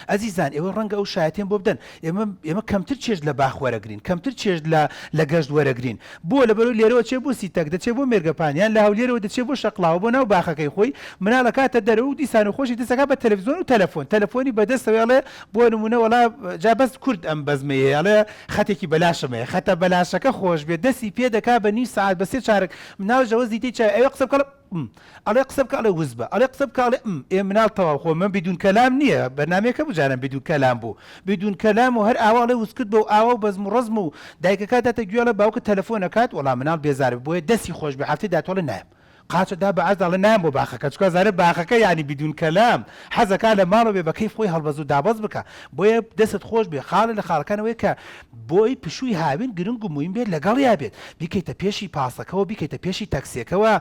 ئەزیزان ئێوە ڕەنگە ئەو شایەتیەم بۆ بدەن ئێمە ئێمە کەمتر چێژ لە باخ وەرەگرین کەمتر چێژ لە لە گەشت وەرەگرین بۆ لەبەرەوەی لێرەوە چێ بۆ سیتەک دەچێ بۆ مێرگەپان یان لە هەولێرەوە دەچێ بۆ شەقڵاوە بۆ ناو باخەکەی خۆی مناڵ ئەکاتە دەرەوە و دیسان و خۆشی دەست ئەکا بە تەلەفزیۆن و تەلەفۆن تەلەفۆنی بەدەستەوەی ئەڵێ بۆ نمونە وەڵا جا بەس کورد ئەم بەزمەی هەیە ئەڵێ خەتێکی بەلاشم هەیە خەتە بەلاشەکە خۆش بێ دەستی پێ دەکا بە نیو سەعات بە سێ چارەک مناڵیش ئەوە زیتەی چاوی ئەوێ قسە بکا ئەڵێ م ئەڵێ قسە بکە ئەڵێ وز بە ئەڵێ قسە بکە ئەڵێ م ئێ مناڵ تەواو خۆ من بدون کەلام نییە بەرنامەیەک هەبوو جاران بدون کەلام بوو بدون کەلام و هەر ئاوا ئەڵێ وزکت بە و ئاوا و بەزم و ڕەزم و دایکەکە داتە گوێ ئەڵێ باوکت تەلەفۆن ئەکات وەڵا مناڵ بێزار بوو بۆیە دەستی خۆش بێ هەفتەی داتۆ ئەڵێ نایەم قاچە دا بە عەرز ئەڵێ نایەم بۆ باخەکە چونکە ئەزانێ باخەکە یانی بدون کەلام حەزەکا لە ماڵەوە بێ بە کەیف خۆی هەڵبەز و دابەز بکا بۆیە دەستت خۆش بێ خاڵێ لە خاڵەکان ئەوەیە کە بۆی پشووی هاوین گرنگ و مویم بێت لەگەڵیا بێت بیکەیتە پێشی پاسەکەوە بیکەیتە پێشی تەکسیەکەوە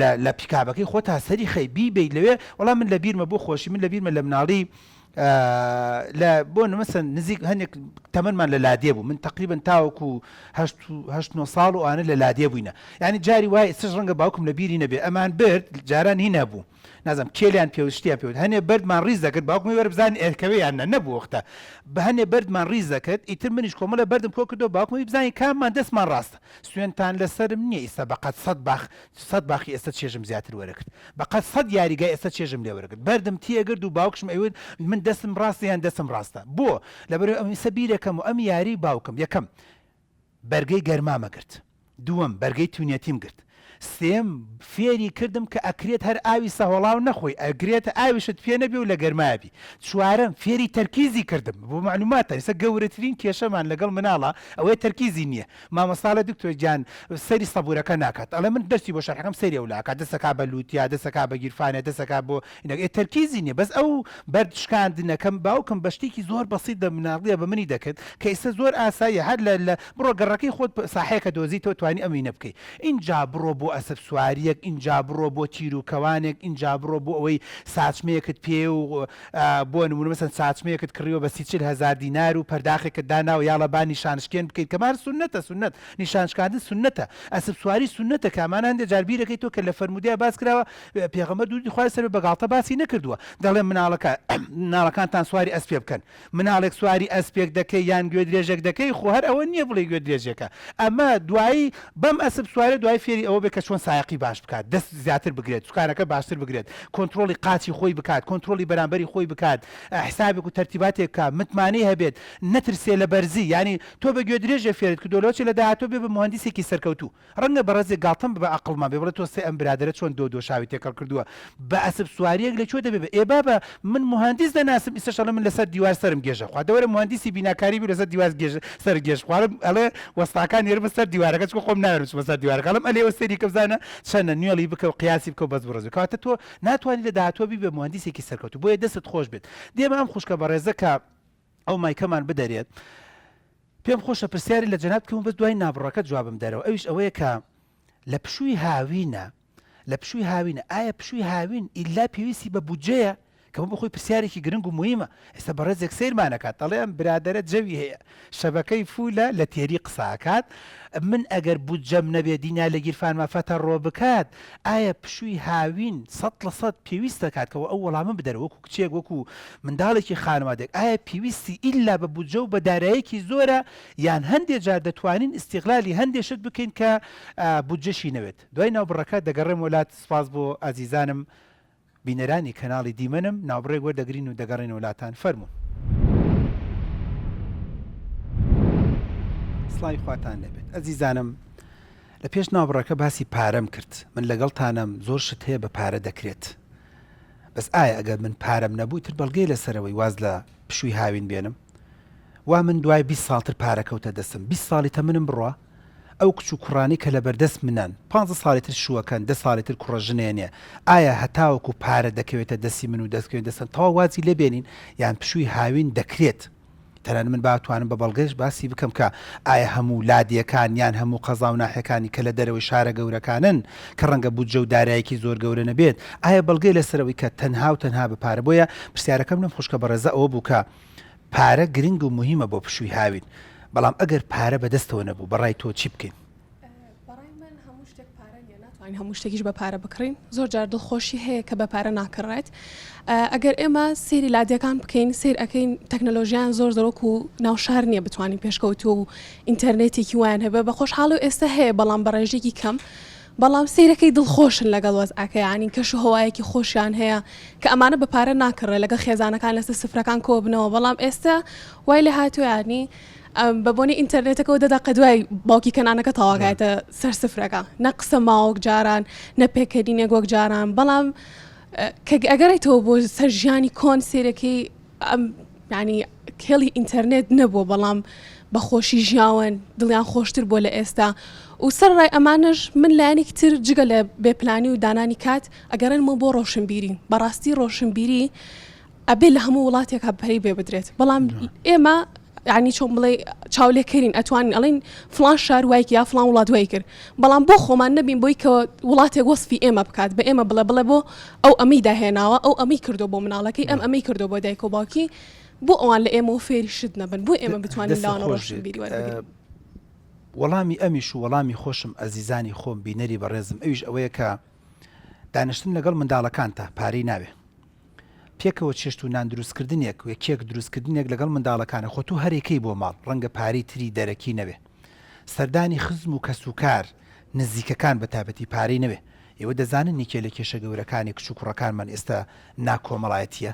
لە لە پیکابەکەی خۆتا سەری خەی بیبەیت لەوێ وەڵا من لە بیرمە بۆ خۆشی من لە بیرمە لە مناڵی لە بۆ نمەسەن نزیک هەندێک تەمەنمان لە لادێ بوو من تقریبا تاوەکو هەشت نۆ ساڵ و ئانە لە لادێ بووینە یعنی جاری وای ئێستاش ڕەنگە باوکم لە بیری نەبێ ئەمان برد جاران هی نەبوو نازم کێلیان پێوت شتیان پێوت هەنێ بەردمان ڕیز دەکرد باوکم وەرە بزانین ئێرکەوێ یان نە نەبوو وەختە بە هەنێ بەردمان ڕیز دەکرد ئیتر منیش کۆمەڵێ بەردم کۆ کردەوە باوکم وی بزانین کاممان دەستمان ڕاستە سوێنتان لەسەرم نییە ئیستا بەقەد سەد باخ سەد باخی ئێستا چێژم زیاتر وەرەگرت بەقەد سەد یاریگای ئێستا چێژم لێ وەرەگرت بەردم تێگرت و باوکشم ئەیوت من دەستم ڕاستە یان دەستم ڕاستە بۆ لەبەرئەوەی ئەم ئیستا بیرەکەم و ئەم یاری باوکم یەکەم بەرگەی گەرمامە گرت دووەم بەرگەی تونیەتیم گرت سێم فێری کردم کە ئەکرێت هەر ئاوی سەهۆڵاو نەخۆی ئەگرێت ئاویشت پێ نەبێ و لە گەرمایا بی چوارەم فێری تەرکیزی کردم بۆ مەعلوماتتان ئێستا گەورەترین کێشەمان لەگەڵ مناڵا ئەوەیە تەرکیزی نییە مامۆستا ئەڵێ دکتۆر گیان سەیری سەبورەکە ناکات ئەڵێ من دەرسی بۆ شەرحەکەم سەیری ئەو لاکات دەسەکا بە لوتیا دەسەکا بە گیرفانێ دەسەکا بۆ ئینەک ئێ تەرکیزی نیە بەس ئەو بەرد شکاندنەکەم باوکم بە شتێکی زۆر بەسیت لە مناڵیە بە منی دەکرد کە ئیستا زۆر ئاساییە هەر لە لە بڕۆ گەڕەکەی خۆت ساحەیەکە دۆزیتەوە توانی ئەم وینە بکەی ئینجا بڕۆ بۆ ئەسپ سواریەک ئینجا بڕۆ بۆ تیر و کەوانێک ئینجا بڕۆ بۆ ئەوەی ساچمەیەکت پێ و بۆ نمونە مەسەن ساچمەیەکت کڕیوە بە سی چل هەزار دینار و پەرداخێکت داناوە یاڵە با نیشانشکێن بکەیت کەمار سوننەتە سوننەت نیشانشکاندن سوننەتە ئەسپ سواری سوننەتە کە ئەمانە هەندێ جار بیرەکەی تۆ کە لە فەرموودەیا باس کراوە پێغەمبەر دروودی خوای لەسەر بێ بە گاڵتە باسی نەکردووە دەڵێ مناڵەکە مناڵەکانتان سواری ئەسپێ بکەن مناڵێک سواری ئەسپێک دەکەی یان گوێدرێژێک دەکەی خۆ هەر ئەوە نییە بڵێی گوێدرێژێکە ئەمە دوایی بەم ئەسپ سوارە دوایی فێری ئەوە بێ کە چۆن سایەقی باش بکات دەست زیاتر بگرێت سوکانەکە باشتر بگرێت کۆنترۆڵی قاچی خۆی بکات کۆنترۆڵی بەرامبەری خۆی بکات حسابێک و تەرتیباتێک بکات متمانەی هەبێت نەترسێ لە بەرزی یانی تۆ بە گوێدرێژێ فێرت کردووە لەوەچێ لە داهاتوو بێ بە موهەندیسێکی سەرکەوتوو ڕەنگە بەڕێزێک گاڵتەم بە ئەقڵمان بێ بڵێ تۆ سێ ئەم برادەرە چۆن دۆ دۆشاوی تێکەڵ کردووە بە ئەسپ سواریەک لە کوێ دەبێ بە ئێ بابە من موهەندیس دەناسم ئیستەش ئەڵێ من لەسەر دیوار سەرم گێژە خوا دەوەرە موهەندیسی بیناکاری بی لەسەر دیوار گێژ سەر گێژ خوا ئەڵێ وەستاکان نێرمە سەر دیوارەکە چونکە خۆم ناوێرم بچمە سەر دیوارەکە ئەڵێم ئەلێ وە سەیری کە بزانە چەنە نوێڵی بکە و قیاسی بکە و بەس بڕۆ کەواتە تۆ ناتوانی لە داهاتووە بی بە موهەندیسێکی سەرکەوتوو بۆیە دەستت خۆش بێت دێمە ئەم خوشکە بەڕێزە کە ئەو مایکەمان بدەرێت پێم خۆشە پرسیاری لە جەنابت بکەم و بەس دوای نابڕەکە جوابم دەرەوە ئەویش ئەوەیە کە لە پشووی هاوینە لە پشووی هاوینە ئایا پشووی هاوین ئیلا پێویستی بە بودجەیە کە بۆ خۆی پرسیارێکی گرنگ و موهیمە ئێستا بەڕێزێک سەیرمان ئەکات ئەڵێ ئەم برادەرە جەوی هەیە شەبەکەی فولە لە تێری قسە ئەکات من ئەگەر بودجەم نەبێ دینا لە گیرفانما فەتەڕۆ بکات ئایا پشووی هاوین سەد لە سەد پێویست دەکات کەەوە ئەو وەڵامە بدەرە وەکو کچێک وەکو منداڵێکی خانەوادێک ئایا پێویستی ئیلا بە بودجە و بە دارایەکی زۆرە یان هەندێ جار دەتوانین ئیستیغلالی هەندێ شت بکەین کە بودجەشی نەوێت دوای ناوبڕەکە دەگەڕێمەوە لات سوپاس بۆ ئازیزانم بینەرانی کەناڵی دیمەنم ناوبڕێک وەردەگرین و دەگەڕێینەوە لاتان فەرموون. سڵاوی خواتان لێبێت ئەزیزانم لە پێش ناوبڕەکە باسی پارەم کرد من لەگەڵتانم زۆر شت هەیە بە پارە دەکرێت بەس ئایا ئەگەر من پارەم نەبوو تر بەڵگەی لەسەرەوەی واز لە پشووی هاوین بێنم وا من دوای 20 ساڵتر پارە کەوتە دەستم 20 ساڵی تەمنم بڕوا ئەو کچ و کوڕانەی کە لەبەردەست منن پانزە ساڵی تر شووەکەن دە ساڵی تر کوڕە ژنێنێ ئایا هەتاوەکو پارە دەکەوێتە دەستی من و دەستکەوێت دەستن تەواو وازی لێ بێنین یان پشووی هاوین دەکرێت؟ تەنانەت من باتوانم بە بەڵگەش باسی بکەم کە ئایا هەموو لادێکان یان هەموو قەزا و ناحیەکانی کە لە دەرەوەی شارە گەورەکانن کە ڕەنگە بودجە و دارایەکی زۆر گەورە نەبێت ئایا بەڵگەی لەسەر ئەوەی کە تەنها و تەنها بە پارە بۆیە پرسیارەکەم لەم خوشکە بەڕێزە ئەوە بوو کە پارە گرنگ و موهیمە بۆ پشووی هاوین بەڵام ئەگەر پارە بەدەستەوە نەبوو بەڕای تۆ چی بکەین؟
بەڕای من هەموو شتێک پارە نیە ناتوانین هەموو شتێکیش بە پارە بکڕین زۆر جار دڵخۆشی هەیە کە بە پارە ناکڕێت ئەگەر ئێمە سەیری لادێکان بکەین سیر ئەەکەین تەکنەلۆژیان زۆر زۆر وەکو ناو شار نییە بتوانین پێشکەوتوو و ئینتەرنێتێکی وایان هەبێ بە خۆشحاڵی و ئێستا هەیە بەڵام بە ڕێژێکی کەم بەڵام سەیرەکەی دڵخۆشن لەگەڵ وەزعەکە یانی کەش و هەوایەکی خۆشیان هەیە کە ئەمانە بە پارە ناکڕێ لەگەڵ خێزانەکان لەسەر سفرەکان کۆبنەوە بەڵام ئێستا وای لێ هاتووە یانی بە بۆنەی ئینتەرنێتەکەەوە دە دەقە دوای باوکی کەنانەکە تەواگایتە سەر سفرەکە نە قسە ماوەک جاران نە پێکەنینێک وەک جاران بەڵام کە ئەگەڕێتەوە بۆ سەر ژیانی کۆن سێرەکەی ئەم ینی کێڵی ئینتەرنێت نەبووە بەڵام بە خۆشی ژیاون دڵیان خۆشتر بۆ لە ئێستا و سەر ڕای ئەمانەش من لایەنێکی تر جگە لە بێپلانی و دانانی کات ئەگەڕێنمەوە بۆ ڕۆشنبیری بەڕاستی ڕۆشنبیری ئەبێ لە هەموو وڵاتێکا پەرەی پێ بدرێت بەڵام ئێمە یعنی چۆن بڵێ چاولێکەرین ئەتوانین ئەڵین فلان شار وای یا فلان وڵات وای کرد بەڵام بۆ خۆمان نەبین بۆی کە وڵاتێک وەسفی ئێمە بکات بە ئێمە بڵێ بڵێ بۆ ئەو ئەمەی داهێناوە ئەو ئەمەی کردو بۆ مناڵەکەی ئەم ئەمەی کردو بۆ دایک و باوکی بۆ ئەوان لە ئێمەوە فێری شت نەبن بۆ ئێمە بتوانین لاوانە ڕۆشنبیری وەربگرین.
وەڵامی ئەمیش و وەڵامی خۆشم ئەزیزانی خۆم بینەری بەڕێزم ئەویش ئەوەیە کە دانیشتن لەگەڵ منداڵەکانتا پارەی ناوێ پێکەوە چێشت و نان دروستکردنێک و کێک دروستکردنێک لەگەڵ منداڵەکانە خۆ تۆ هەرێکەی بۆ ماڵ ڕەنگە پارەی تری دەرەکی نەوێ سەردانی خزم و کەسوکار نزیکەکان بە تایبەتی پارەی نەوێ ئێوە دەزانن یەکێ لە کێشە گەورەکانی کچ و کوڕەکانمان ئێستا ناکۆمەڵایەتیە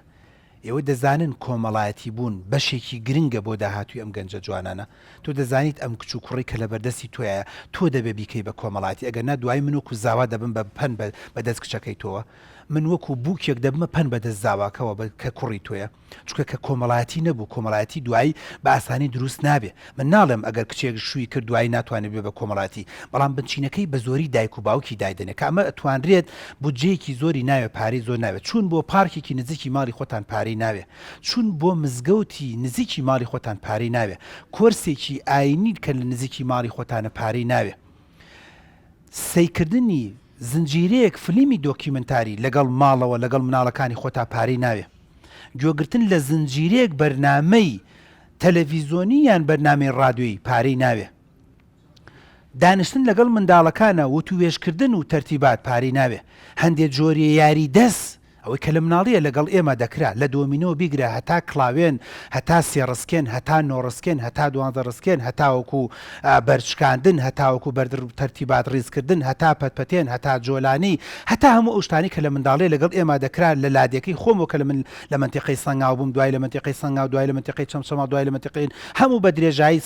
ئێوە دەزانن کۆمەڵایەتی بوون بەشێکی گرنگە بۆ داهاتووی ئەم گەنجە جوانانە. تۆ دەزانیت ئەم کچ و کوڕەی کە لەبەردەستی تۆیایە تۆ دەبێ بیکەی بە کۆمەڵایەتی ئەگەر نا دوایی من وەکو زاوا دەبم بە پەن بە دەست کچەکەی تۆوە. من وەکو بووکێک دەبمە پەن بە دەست زاواکەوە بە کە کوڕی تۆیە. چونکە کە کۆمەڵایەتی نەبوو کۆمەڵایەتی دوایی بە ئاسانی دروست نابێ. من ناڵێم ئەگەر کچێک شووی کرد دوایی ناتوانێت ببێ بە کۆمەڵایەتی بەڵام بنچینەکەی بە زۆری دایک و باوکی دایدەنێ کە ئەمە ئەتوانرێت بودجەیەکی زۆری ناوێ پارەی زۆر ناوێ چوون بۆ پارکێکی نزیکی ماڵی خۆتان پارەی ناوێ چوون بۆ مزگەوتی نزیکی ماڵی خۆتان پارەی ناوێ کۆرسێکی ئاینی کە لە نزیکی ماڵی خۆتانە پارەی ناوێ سەیکردنی زنجیرەیەک فلیمی دۆکیومنتاری لەگەڵ ماڵەوە لەگەڵ مناڵەکانی خۆتا پارەی ناوێ گوێگرتن لە زنجیرەیەک بەرنامەی تەلەڤیزۆنی یان بەرنامەی ڕادیۆیی پارەی ناوێ. دانیشتن لەگەڵ منداڵەکانا وتووێژکردن و تەرتیبات پارەی ناوێ. هەندێ جۆری یاری دەس، ئەوەی کە لە مناڵییە لەگەڵ ئێمە دەکرا، لە دۆمینۆ بیگرە هەتا کڵاوێن، هەتا سێ ڕسکێن، هەتا نۆ ڕسکێن، هەتا دوانزە ڕسکێن، هەتاوەکوو بەرد شکاندن، هەتاوەکوو بەرد تەرتیبات ڕیزکردن، هەتا پەتپەتێن، هەتا جۆلانی، هەتا هەموو ئەو شتانەی کە لە منداڵییە لەگەڵ ئێمە دەکرا لە لادێکەی خۆمەوە کە لە من لە مەنتیقەی سەنگاو بووم، دوای لە مەنتیقەی سەنگاو، دوای لە مەنتیقەی چەمچەماڵ، دوای لە مەنتیقەی هەموو بە درێژایی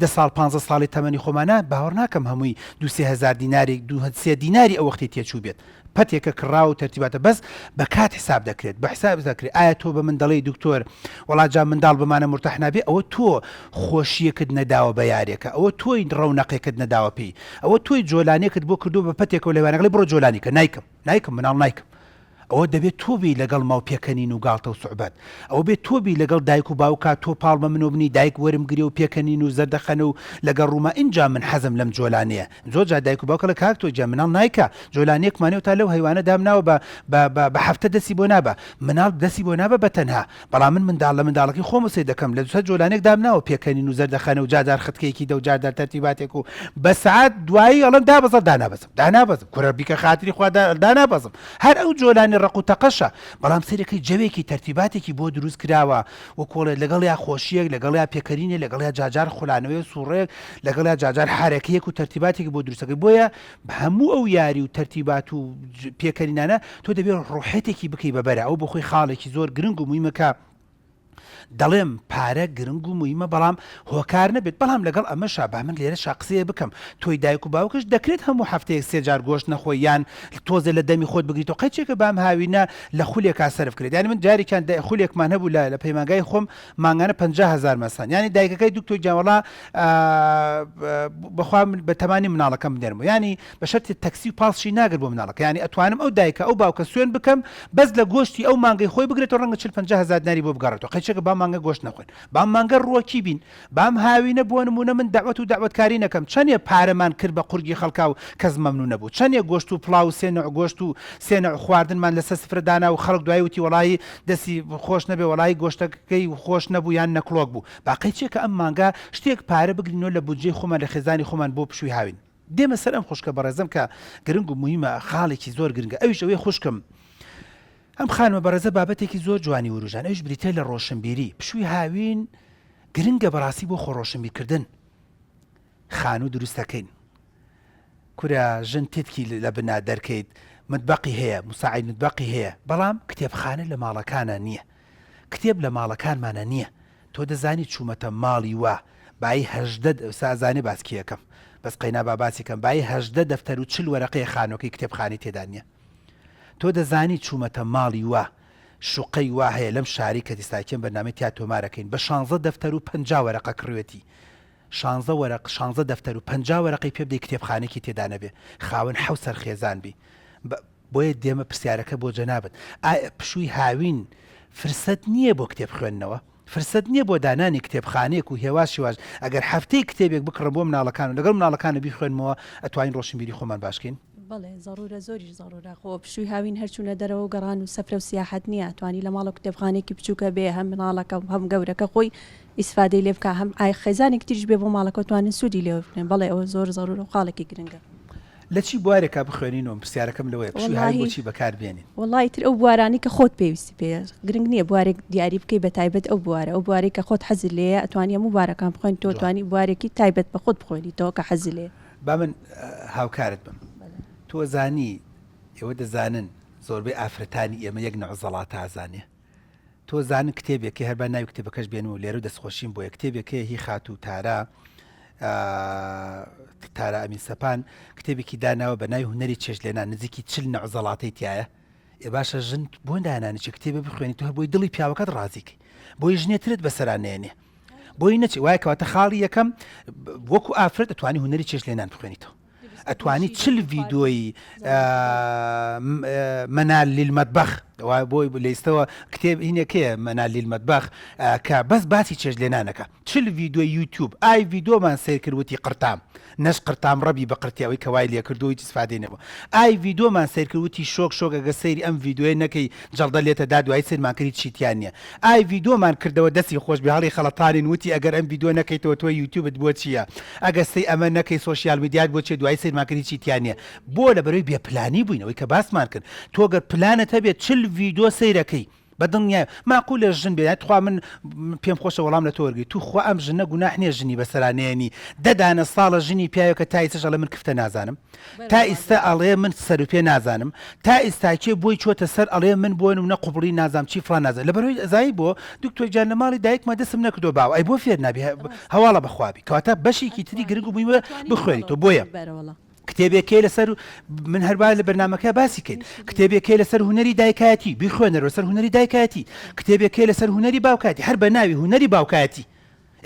دە ساڵ پانزە ساڵی تەمەنی خۆمانە، باوەڕ ناکەم هەمووی دوو سێ هەزار دینارێک دوو سێ دیناری ئەو وەختەی تێچوو بێت. پەتێکە کڕاوە و تەرتیباتە بەس بە کات حساب دەکرێت بە حساب دەکرێت ئایا تۆ بە من دەڵێی دکتۆر وەڵا جا منداڵ بمانە مورتاح نابێ ئەوە تۆ خۆشیەکت نەداوە بە یارێکە ئەوە تۆی ڕەونەقێکت نەداوە پێی ئەوە تۆی جۆلانێکت بۆ کردووە بە پەتێکەوە لەوانەگەڵی بڕۆ جۆلانیکە نایکەم نایکەم مناڵ نایکەم ئەوە دەبێت تۆ بی لەگەڵ ماو پێکەنین و گاڵتە و سوعبەت. ئەوە بێت تۆ بی لەگەڵ دایک و باوکا تۆ پاڵ بە منەوە بنی دایک وەرم گرێ و پێکەنین و زەردەخەنە و لەگەڵ ڕووما ئینجا من حەزم لەم جۆلانەیە. زۆر جار دایک و باوک ئەڵێ کاک تۆ گیان مناڵ نایکا. جۆلانەیەکمان هەیە و تا لەو هەیوانە دامناوە بە بە بە بە هەفتە دەستی بۆ نابا. مناڵ دەستی بۆ نابا بە تەنها. بەڵام من منداڵ لە منداڵەکەی خۆمەوە سەیر دەکەم لە سەر جۆلانێک دامناوە پێکەنین و زەردەخەنە و جار جار ختکەیەکی دە و جار جار تەرتیباتێک و بە سەعات دوایی ئەڵێم دابەزە دانابەزم دانابەزم کورە بیکە خاتری خوا دانابەزم هەر ئەو جۆلانی ڕەق و تەقەشە بەڵام سەیرەکەی جەوێکی تەرتیباتێکی بۆ دروست کراوە وەکۆڵێ لەگەڵیا خۆشیەک لەگەڵیا پێکەنینێ لەگەڵیا جاجار خولانەوەی سوڕێک لەگەڵیا جاجار حرەکەیەک و تەرتیباتێکی بۆ دروستەکەی بۆیە هەموو ئەو یاری و تەرتیبات و پێکەنینانە تۆ دەبێت ڕوحێتێکی بکەی بە بەرە ئەو بۆ خۆی خاڵێکی زۆر گرنگ و مویمە کە دەڵێم پارە گرنگ و مویمە بەڵام هۆکار نەبێت بەڵام لەگەڵ ئەمەشا با من لێرەشا قسەیە بکەم تۆی دایک و باوکش دەکرێت هەموو هەفتەیەک سێ جار گۆشت نەخۆی یان تۆزێ لە دەمی خۆت بگریتەوە قەیچێکە بام هاوینە لە خولێکا سەرف کرێت یانی من جارێکیان خولێکمان هەبوو لە لە پەیمانگای خۆم مانگانە 50 هەزار مەسان یانی دایکەکەی دکتۆر گیان وەڵا بەخوا من بە تەمانی مناڵەکەم بنێرمەوە یانی بە شەرتێ تەکسی و پاڵشی ناگرت بۆ مناڵەکە یانی ئەتوانم ئەو دایکە ئەو باوکە سوێن بکەم بەس لە گۆشتی ئەو مانگەی خۆی بگرێتەوە ڕەنگە 40 50 هەزار دیناری بۆ بگەڕێتەوە قەیچێکە. با مانگە گۆشت نەخۆین بام مانگە ڕووەکی بین بام هاوینە بۆ نموونە من دەعوەت و دەعوەتکاری نەکەم چەنێ پارەمان کرد بە قورگی خەڵکا و کەس مەمنوون نەبوو چەنێ گۆشت و پڵاو و سێ نەوع گۆشت و سێ نەوع خواردنمان لەسەر سفرە دانا و خەڵک دوایی وتی وەڵایی دەستی خۆش نەبێ وەڵایی گۆشتەکەی خۆش نەبوو یان نەکڵۆک بوو با قەی چیە کە ئەم مانگە شتێک پارە بگرینەوە لە بودجەی خۆمان لە خێزانی خۆمان بۆ پشووی هاوین دێمە سەر ئەم خوشکە بەڕێزەم کە گرنگ و موهیمە خاڵێکی زۆر گرنگە ئەویش ئەوەیە خوشکم ئەم خانمە بەڕێزە بابەتێکی زۆر جوانی وروژان ئەویش بریتیە لە ڕۆشنبیری پشووی هاوین گرنگە بەڕاستی بۆ خۆ ڕۆشنبیرکردن خانوو دروستەکەین کورە ژن تتکی لە بنا دەرکەیت متبەقی هەیە مساعید متبەقی هەیە بەڵام کتێبخانە لە ماڵەکانە نییە کتێب لە ماڵەکانمانە نییە تۆ دەزانی چوومەتە ماڵی وا بایی 18 سازانێ باس کێکەم بەس قەینا با باسی کەم بایی 18 دەفتەر و چل وەرەقەیە خانوەکەی کتێبخانەی تێدا نییە تۆ دەزانی چوومەتە ماڵی وا شوقەی وا هەیە لەم شارەی کە دیساکێن بەرنامەی تیا تۆمارەکەین بە شانزە دەفتەر و 50 وەرەقە کڕوێتی شانزە وەرەق شانزە دەفتەر و 50 وەرەقەی پێ بدەی کتێبخانێکی تێدا نەبێ خاوەن حەو سەر خێزان بی بۆیە دێمە پرسیارەکە بۆ جەنابت ئایا پشووی هاوین فرسەت نییە بۆ کتێب خوێندنەوە؟ فرسەت نییە بۆ دانانی کتێبخانەیەک و هێواش هێواش ئەگەر هەفتەی کتێبێک بکڕم بۆ مناڵەکان و لەگەڵ مناڵەکانە بیخوێنمەوە ئەتوانین ڕۆشنبیری خۆمان باش کەین؟
بەڵێ زەڕوورە زۆریش زەڕوورە خۆ پشووی هاوین هەر چوونە دەرەوە و گەڕان و سەفرە و سیاحەت نییە ئەتوانی لە ماڵەوە کتێبخانەیەکی بچووک هەبێ هەم مناڵەکە و هەم گەورەکە خۆی ئیسفادەی لێ بکا هەم ئای خێزانێکی تریش بێ بۆ ماڵەکە توانن سوودی لێ وەربگرن بەڵێ ئەوە زۆر زەڕوورە و خاڵێکی گرنگە.
لە چی بوارێکا بخوێنینەوە پرسیارەکەم لەوەیە پشووی هاوین بۆ چی بەکار بێنین؟
وەڵا ئیتر ئەو بوارانەی کە خۆت پێویستی پێیە گرنگ نییە بوارێک دیاری بکەی بە تایبەت ئەو بوارە ئەو بوارەی کە خۆت حەزت لێیە ئەتوانی هەموو بوارەکان بخوێنیتەوە
جوان.
توانی بوارێکی تایبەت بە خۆت بخوێنیتەوە کە حەزت لێیە.
با من هاوکارت بم تۆ زانی ئێوە دەزانن زۆربەی ئافرەتانی ئێمە یەک نەوع زەڵاتە ئەزانێ تۆ زانن کتێبێک هەر با ناوی کتێبەکەش بێنم و لێرە دەستخۆشیم بۆیە کتێبێک هەیە هی خاتوو تارا تارا ئەمین سەپان کتێبێکی داناوە بە ناوی هونەری چێشتلێنان نزیکی چل نەوع زەڵاتەی تایە ئێ باشە ژن بۆ دانانی چ کتێبێ بخوێنی تۆ هەر بۆی دڵی پیاوەکەت ڕازیکەی بۆی ژنێ ترت بەسەرا نێنێ بۆی نەچێ وایە کەواتە خاڵی یەکەم وەکو ئافرەت دەتوانی هونەری چێشتلێنان بخوێنیتەوە ئەتوانی چل ڤیدۆی مەنال لیلمەتبەخ بۆی لەیستەوە کتێب هینەکەیە مەنال لیلمەتبەخ کە بەس باسی چێژ لێنانەکە چل ڤیدۆی یوتیوب ئای ڤیدۆمان سیر کرد وتی قرتام نەش قرتام ڕەبی بە قرتی ئەوەی کە وای لێکردو هیچ ئیسفادەی نەبوو ئای ڤیدۆمان سیر کرد وتی شۆک شۆک ئەگە سەیری ئەم ڤیدۆیە نەکەی جەڵدە لێتە دا دوایی سەیرمان کرد هیچی تیا نییە ئای ڤیدۆمان کردەوە دەستی خۆش بێ هەڵی خەڵەتانین وتی ئەگەر ئەم ڤیدۆ نەکەیتەوە تۆ یوتیوبت بۆ چییە ئەگەر سەی ئەمە نەکەی سۆشیال میدیات بۆ چیە دوایی سەیرمان کرد هیچی تیا نییە بۆ لەبەرەوەی بێ پلانی بووین ئەوەی کە باسمان کرد تۆ گەر پلانت هەبێت چل ڤیدۆ سەیرەکەی بە دڵنیای ماقولە ژن بێ تخوا من پێم خۆشە وەڵام لە تۆ وەرگری توخوا ئەم ژنە گوناح نییە ژنی بەسەرا نێنی دە دانە ساڵە ژنی پیاوێکە تا ئیستاش ئەڵێ من کفتە نازانم تا ئیستا ئەڵێ من سەر و پێ نازانم تا ئیستا کێ بۆی چۆتە سەر ئەڵێ من بۆ نمونە قوبڵی نازانم چی فڵان نازانم لەبەرئەوەی ئەزانی بۆ دکتۆر گیان لە ماڵی دایکما دەسم نەکردووە باوە ئەی بۆ فێر نابی هەواڵە بەخوابی کەواتە بەشێکی تری گرنگ و موهیمە بخوێنیتەوە بۆیە کتێبێکەی لەسەر من هەروا لە بەرنامەکە باسی کەین کتێبێکەی لەسەر هونەری دایکایەتی بیخوێنەرەوە سەر هونەری دایکایەتی کتێبێکەی لەسەر هونەری باوکایەتی هەر بە ناوی هونەری باوکایەتی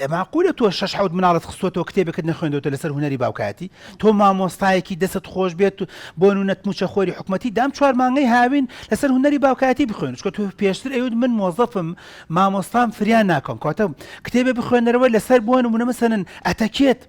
ئێ ماقولە تۆ شەش حەوت مناڵت خستۆتەوە کتێبێکت نەخوێندۆتە لەسەر هونەری باوکایەتی تۆ مامۆستایەکی دەست خۆش بێت بۆ نونەت موچە خۆری حکومەتی دام چوار مانگەی هاوین لەسەر هونەری باوکایەتی بخوێن چکە تۆ پێشتر ئەیوت من مۆزەفم مامۆستام فریا ناکەم کەواتە کتێبێ بخوێنەرەوە لەسەر بۆ نمونە مەسەلەن ئەتەکێت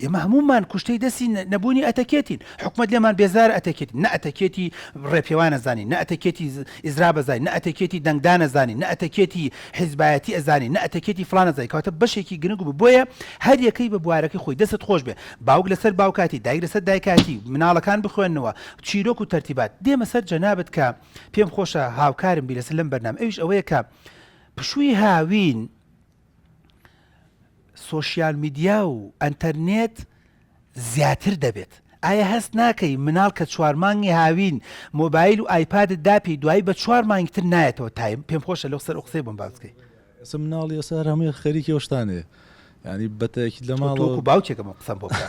ئێمە هەموومان کوشتەی دەستی نەبوونی ئەتەکێتین، حکومەت لێمان بێزارە ئەتەکێتی، نە ئەتەکێتی ڕێپێوان ئەزانین، نە ئەتەکێتی ئیزراب ئەزانین، نە ئەتەکێتی دەنگدان ئەزانین، نە ئەتەکێتی حیزبایەتی ئەزانین، نە ئەتەکێتی فڵان ئەزانین، کەواتە بەشێکی گرنگ بوو، بۆیە هەر یەکەی بە بوارەکەی خۆی، دەستت خۆش بێ باوک لەسەر باوکاتی، دایک لەسەر دایکاتی، مناڵەکان بخوێننەوە، چیرۆک و تەرتیبات. دێمە سەر جەنابت کە پێم خۆشە هاوکارم بی لەسەر لەم بەرنامە، ئەویش ئەوەیە کە پشووی هاوین، سۆشیال میدیا و ئەنتەرنێت زیاتر دەبێت ئایا هەست ناکەی مناڵ کە چوار مانگی هاوین مۆبایل و ئایپادت داپی دوایی بە چوار مانگی تر نایەتەوە تایم پێم خۆشە لەو سەر ئەو قسەی بۆم باس بکەی.
ئێستا مناڵی ئێستا هەر هەمووی خەریکی ئەو شتانەیە یانی بەتەکید لە
تۆ
ماڵەوە
وەکو باوکێکم ئەم قسەم بۆ بکە.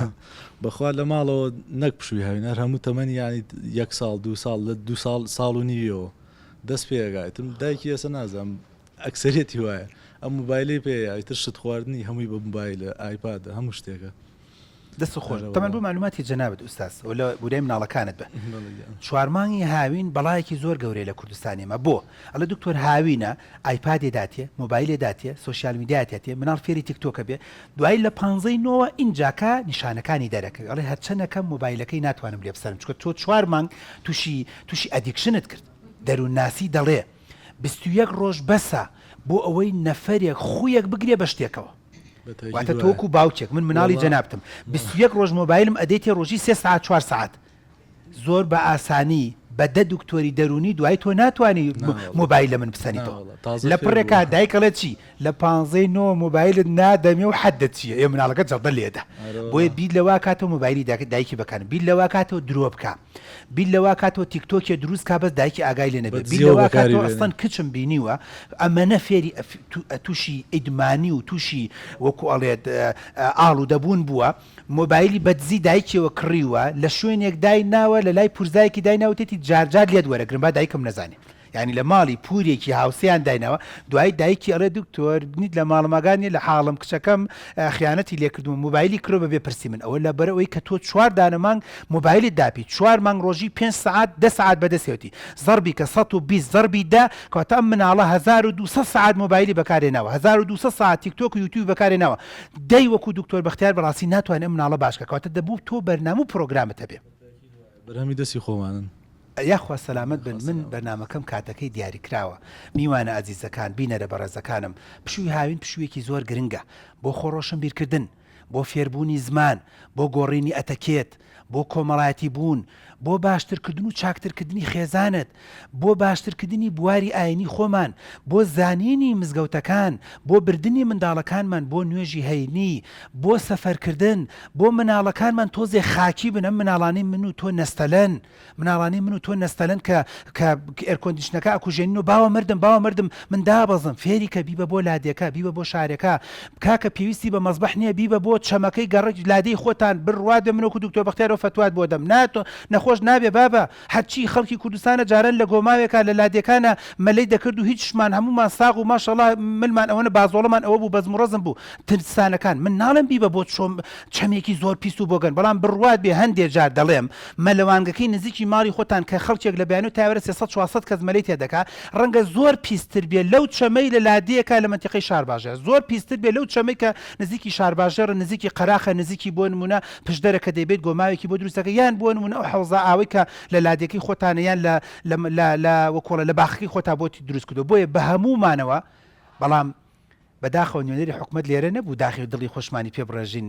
بەخوا لە ماڵەوە نەک پشووی هاوین هەر هەموو تەمەنی یانی یەک ساڵ دوو ساڵ لە دوو ساڵ ساڵ و نیویەوە دەست پێ ئەکا ئیتر دایکی ئێستا نازانم ئەکسەریەتی وایە ئەم موبایلەی پێیە ئیتر شت خواردنی هەمووی بە موبایلە ئایپادە هەموو شتێکە.
دەست خۆش تەمەن بۆ معلوماتی جەنابت ئوستاز و لە بورای مناڵەکانت بە چوارمانگی هاوین بەڵایەکی زۆر گەورەیە لە کوردستانی مە بۆ ئەڵێ دکتۆر هاوینە ئایپادێ داتێ مۆبایلێ داتێ سۆشیال میدیا تێتێ مناڵ فێری تیکتۆکە بێ دوایی لە پانزەی نۆوە ئینجاکە نیشانەکانی دەرەکەوێ ئەڵێ هەرچەنەکەم مۆبایلەکەی ناتوانم لێ بسەنم چونکە تۆ چوار مانگ تووشی تووشی addiction ت کرد دەروونناسی دەڵێ 21 ڕۆژ بەسە بۆ ئەوەی نەفەرێک خوویەک بگرێ بە شتێکەوە واتە تۆ وەکو باوکێک من مناڵی جەنابتم 21 ڕۆژ مۆبایلم ئەدەیتێ ڕۆژی سێ سەعات چوار سەعات زۆر بە ئاسانی بە دە دکتۆری دەروونی دوای تۆ ناتوانی مۆبایل لە من بسەنیتەوە لە پڕێکا دایک ئەڵێ چی لە پانزەی نۆ مۆبایلت نادەمێ و حەدت چییە ئێ مناڵەکە جەڵدە لێدە بۆیە بیر لەوا کاتەوە مۆبایلی دایکی بەکار بیر لەوا کاتەوە درۆ بکا بیر لەوا کاتەوە تیکتۆکێ دروست کا بەس دایکی ئاگای لێ نەبێ بیر لەوا کاتەوە ئەسڵەن کچم بینیوە ئەمەنە فێری تووشی ئیدمانی و تووشی وەکو ئەڵێت ئاڵوودەبوون بووە مۆبایلی بە دزی دایکیەوە کڕیوە لە شوێنێک دای ناوە لە لای پورزایەکی دای ناوە وتێتی جار جار لێت وەرەگرم با دایکم نەزانێ یانی لە ماڵی پورێکی هاوسێیان دایناوە دوایی دایکی ئەڵێ دکتۆر نیت لە ماڵمەگان نیە لە حاڵم کچەکەم خیانەتی لێکردووم مۆبایلی کرۆ بەبێ پرسی من ئەوە لە بەرەوەی کە تۆ چوار دانە مانگ مۆبایلت داپی چوار مانگ ڕۆژی پێنج سەعات دە سەعات بەدەستێتی زەڕبی کە 120 زەڕبی دە کەواتە ئەم مناڵە 1200 سەعات مۆبایلی بەکارێناوە 1200 سەعات تیکتۆک و یوتیوب بەکارێناوە دەی وەکو دکتۆر بەختیار بەڕاستی ناتوانێ ئەم مناڵە باش کە کەواتە دەبوو تۆ بەرنامە و پرۆگرامت هەبێ.
بەرهەمی دەستی خۆمانن.
یاخوا سەلامەت بن من بەرنامەکەم کاتەکەی دیاریکراوە میوانە ئازیزەکان بینەرە بەڕێزەکانم پشووی هاوین پشوویەکی زۆر گرنگە بۆ خۆ ڕۆشنبیرکردن بۆ فێربوونی زمان بۆ گۆڕینی ئەتەکێت بۆ کۆمەڵایەتی بوون، بۆ باشترکردن و چاکترکردنی خێزانت، بۆ باشترکردنی بواری ئاینی خۆمان، بۆ زانینی مزگەوتەکان، بۆ بردنی منداڵەکانمان بۆ نوێژی هەینی، بۆ سەفەرکردن، بۆ مناڵەکانمان تۆزێ خاکی بن، ئەم مناڵانەی من و تۆ نەستەلەن، مناڵانی من و تۆ نەستەلەن کە کە air condition ەکە ئەکوژێنین و باوە مردم باوە مردم من دابەزم فێری کە بیبە بۆ لادێکە بیبە بۆ شارێکە کاکە پێویستی بە مەزبەح نییە بیبە بۆ چەمەکەی گەڕەک لادێی خۆتان بڕوات بێ من وەکو دکتۆر بەختیارەوە فەتوات بۆ دەم نا تۆ نەخۆش نابێ بابە هەرچی خەڵکی کوردستانە جاران لە گۆماوێکا لە لادێکانە مەلەی دەکرد و هیچشمان هەموومان ساغ و ماشەڵا ملمان ئەوەنە بازۆڵەمان ئەوە بوو بەزم و ڕەزم بوو ترسانەکان من ناڵێم بیبە بۆ چۆم چەمێکی زۆر پیس و بۆگەن بەڵام بڕوات بێ هەندێ جار دەڵێم مەلەوانگەکەی نزیکی ماڵی خۆتان کە خەڵکێک لە بەیانی و تاوێرە 300 400 کەس مەلەی تێ دەکا ڕەنگە زۆر پیستر بێ لەو چەمەی لە لادێیەکا لە مەنتیقەی شارباژێر زۆر پیستر بێ لەو چەمەی کە نزیکی شارباژێڕە نزیکی قەراخە نزیکی بۆ نمونە پشدەرە کە دەیبەیت گۆماوێکی بۆ دروست دەکەی یان بۆ نمونە ئەو حەوزە ئاوەی کە لە لادێکەی خۆتانە یان لە لە لە لە وەکۆڵە لە باخەکەی خۆتا بۆتی دروست کردوە بۆیە بە هەموومانەوە بەڵام بەداخەوە نوێنەری حکومەت لێرە نەبوو داخی و دڵی خۆشمانی پێ بڕێژین،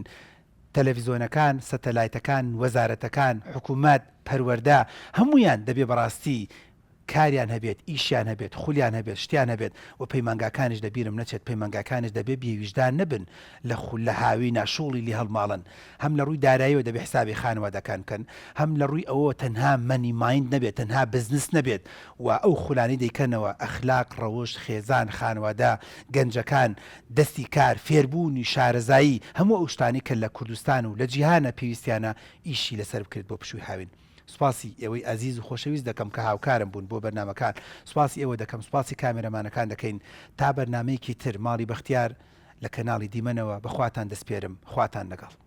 تەلەفیزۆنەکان، سەتەلایتەکان، وەزارەتەکان، حکومەت، پەروەردە، هەموویان دەبێ بەڕاستی کاریان هەبێت، ئیشیان هەبێت، خولیان هەبێت، شتیان هەبێت و پەیمانگاکانیش لە بیرم نەچێت، پەیمانگاکانیش دەبێ بێ ویژدان نەبن لە خول لە هاوینا شوڵی لێ هەڵماڵن، هەم لە ڕووی داراییەوە دەبێ حسابی خانەوادەکان بکەن، هەم لە ڕووی ئەوەوە تەنها money mind نەبێت، تەنها بزنس نەبێت و ئەو خولانەی دەیکەنەوە، ئەخلاق، ڕەوشت، خێزان، خانەوادە، گەنجەکان، دەستی کار، فێربوونی، شارەزایی، هەموو ئەو شتانەی کە لە کوردستان و لە جیهانا پێویستیانە ئیشی لەسەر بکرێت بۆ پشووی هاوین. سوپاسی ئێوەی ئازیز و خۆشەویست دەکەم کە هاوکارم بوون بۆ بەرنامەکان، سوپاسی ئێوە دەکەم، سوپاسی کامێرەمانەکان دەکەین. تا بەرنامەیەکی تر ماڵی بەختیار لە کەناڵی دیمەنەوە بە خواتان دەسپێرم. خواتان لەگەڵ.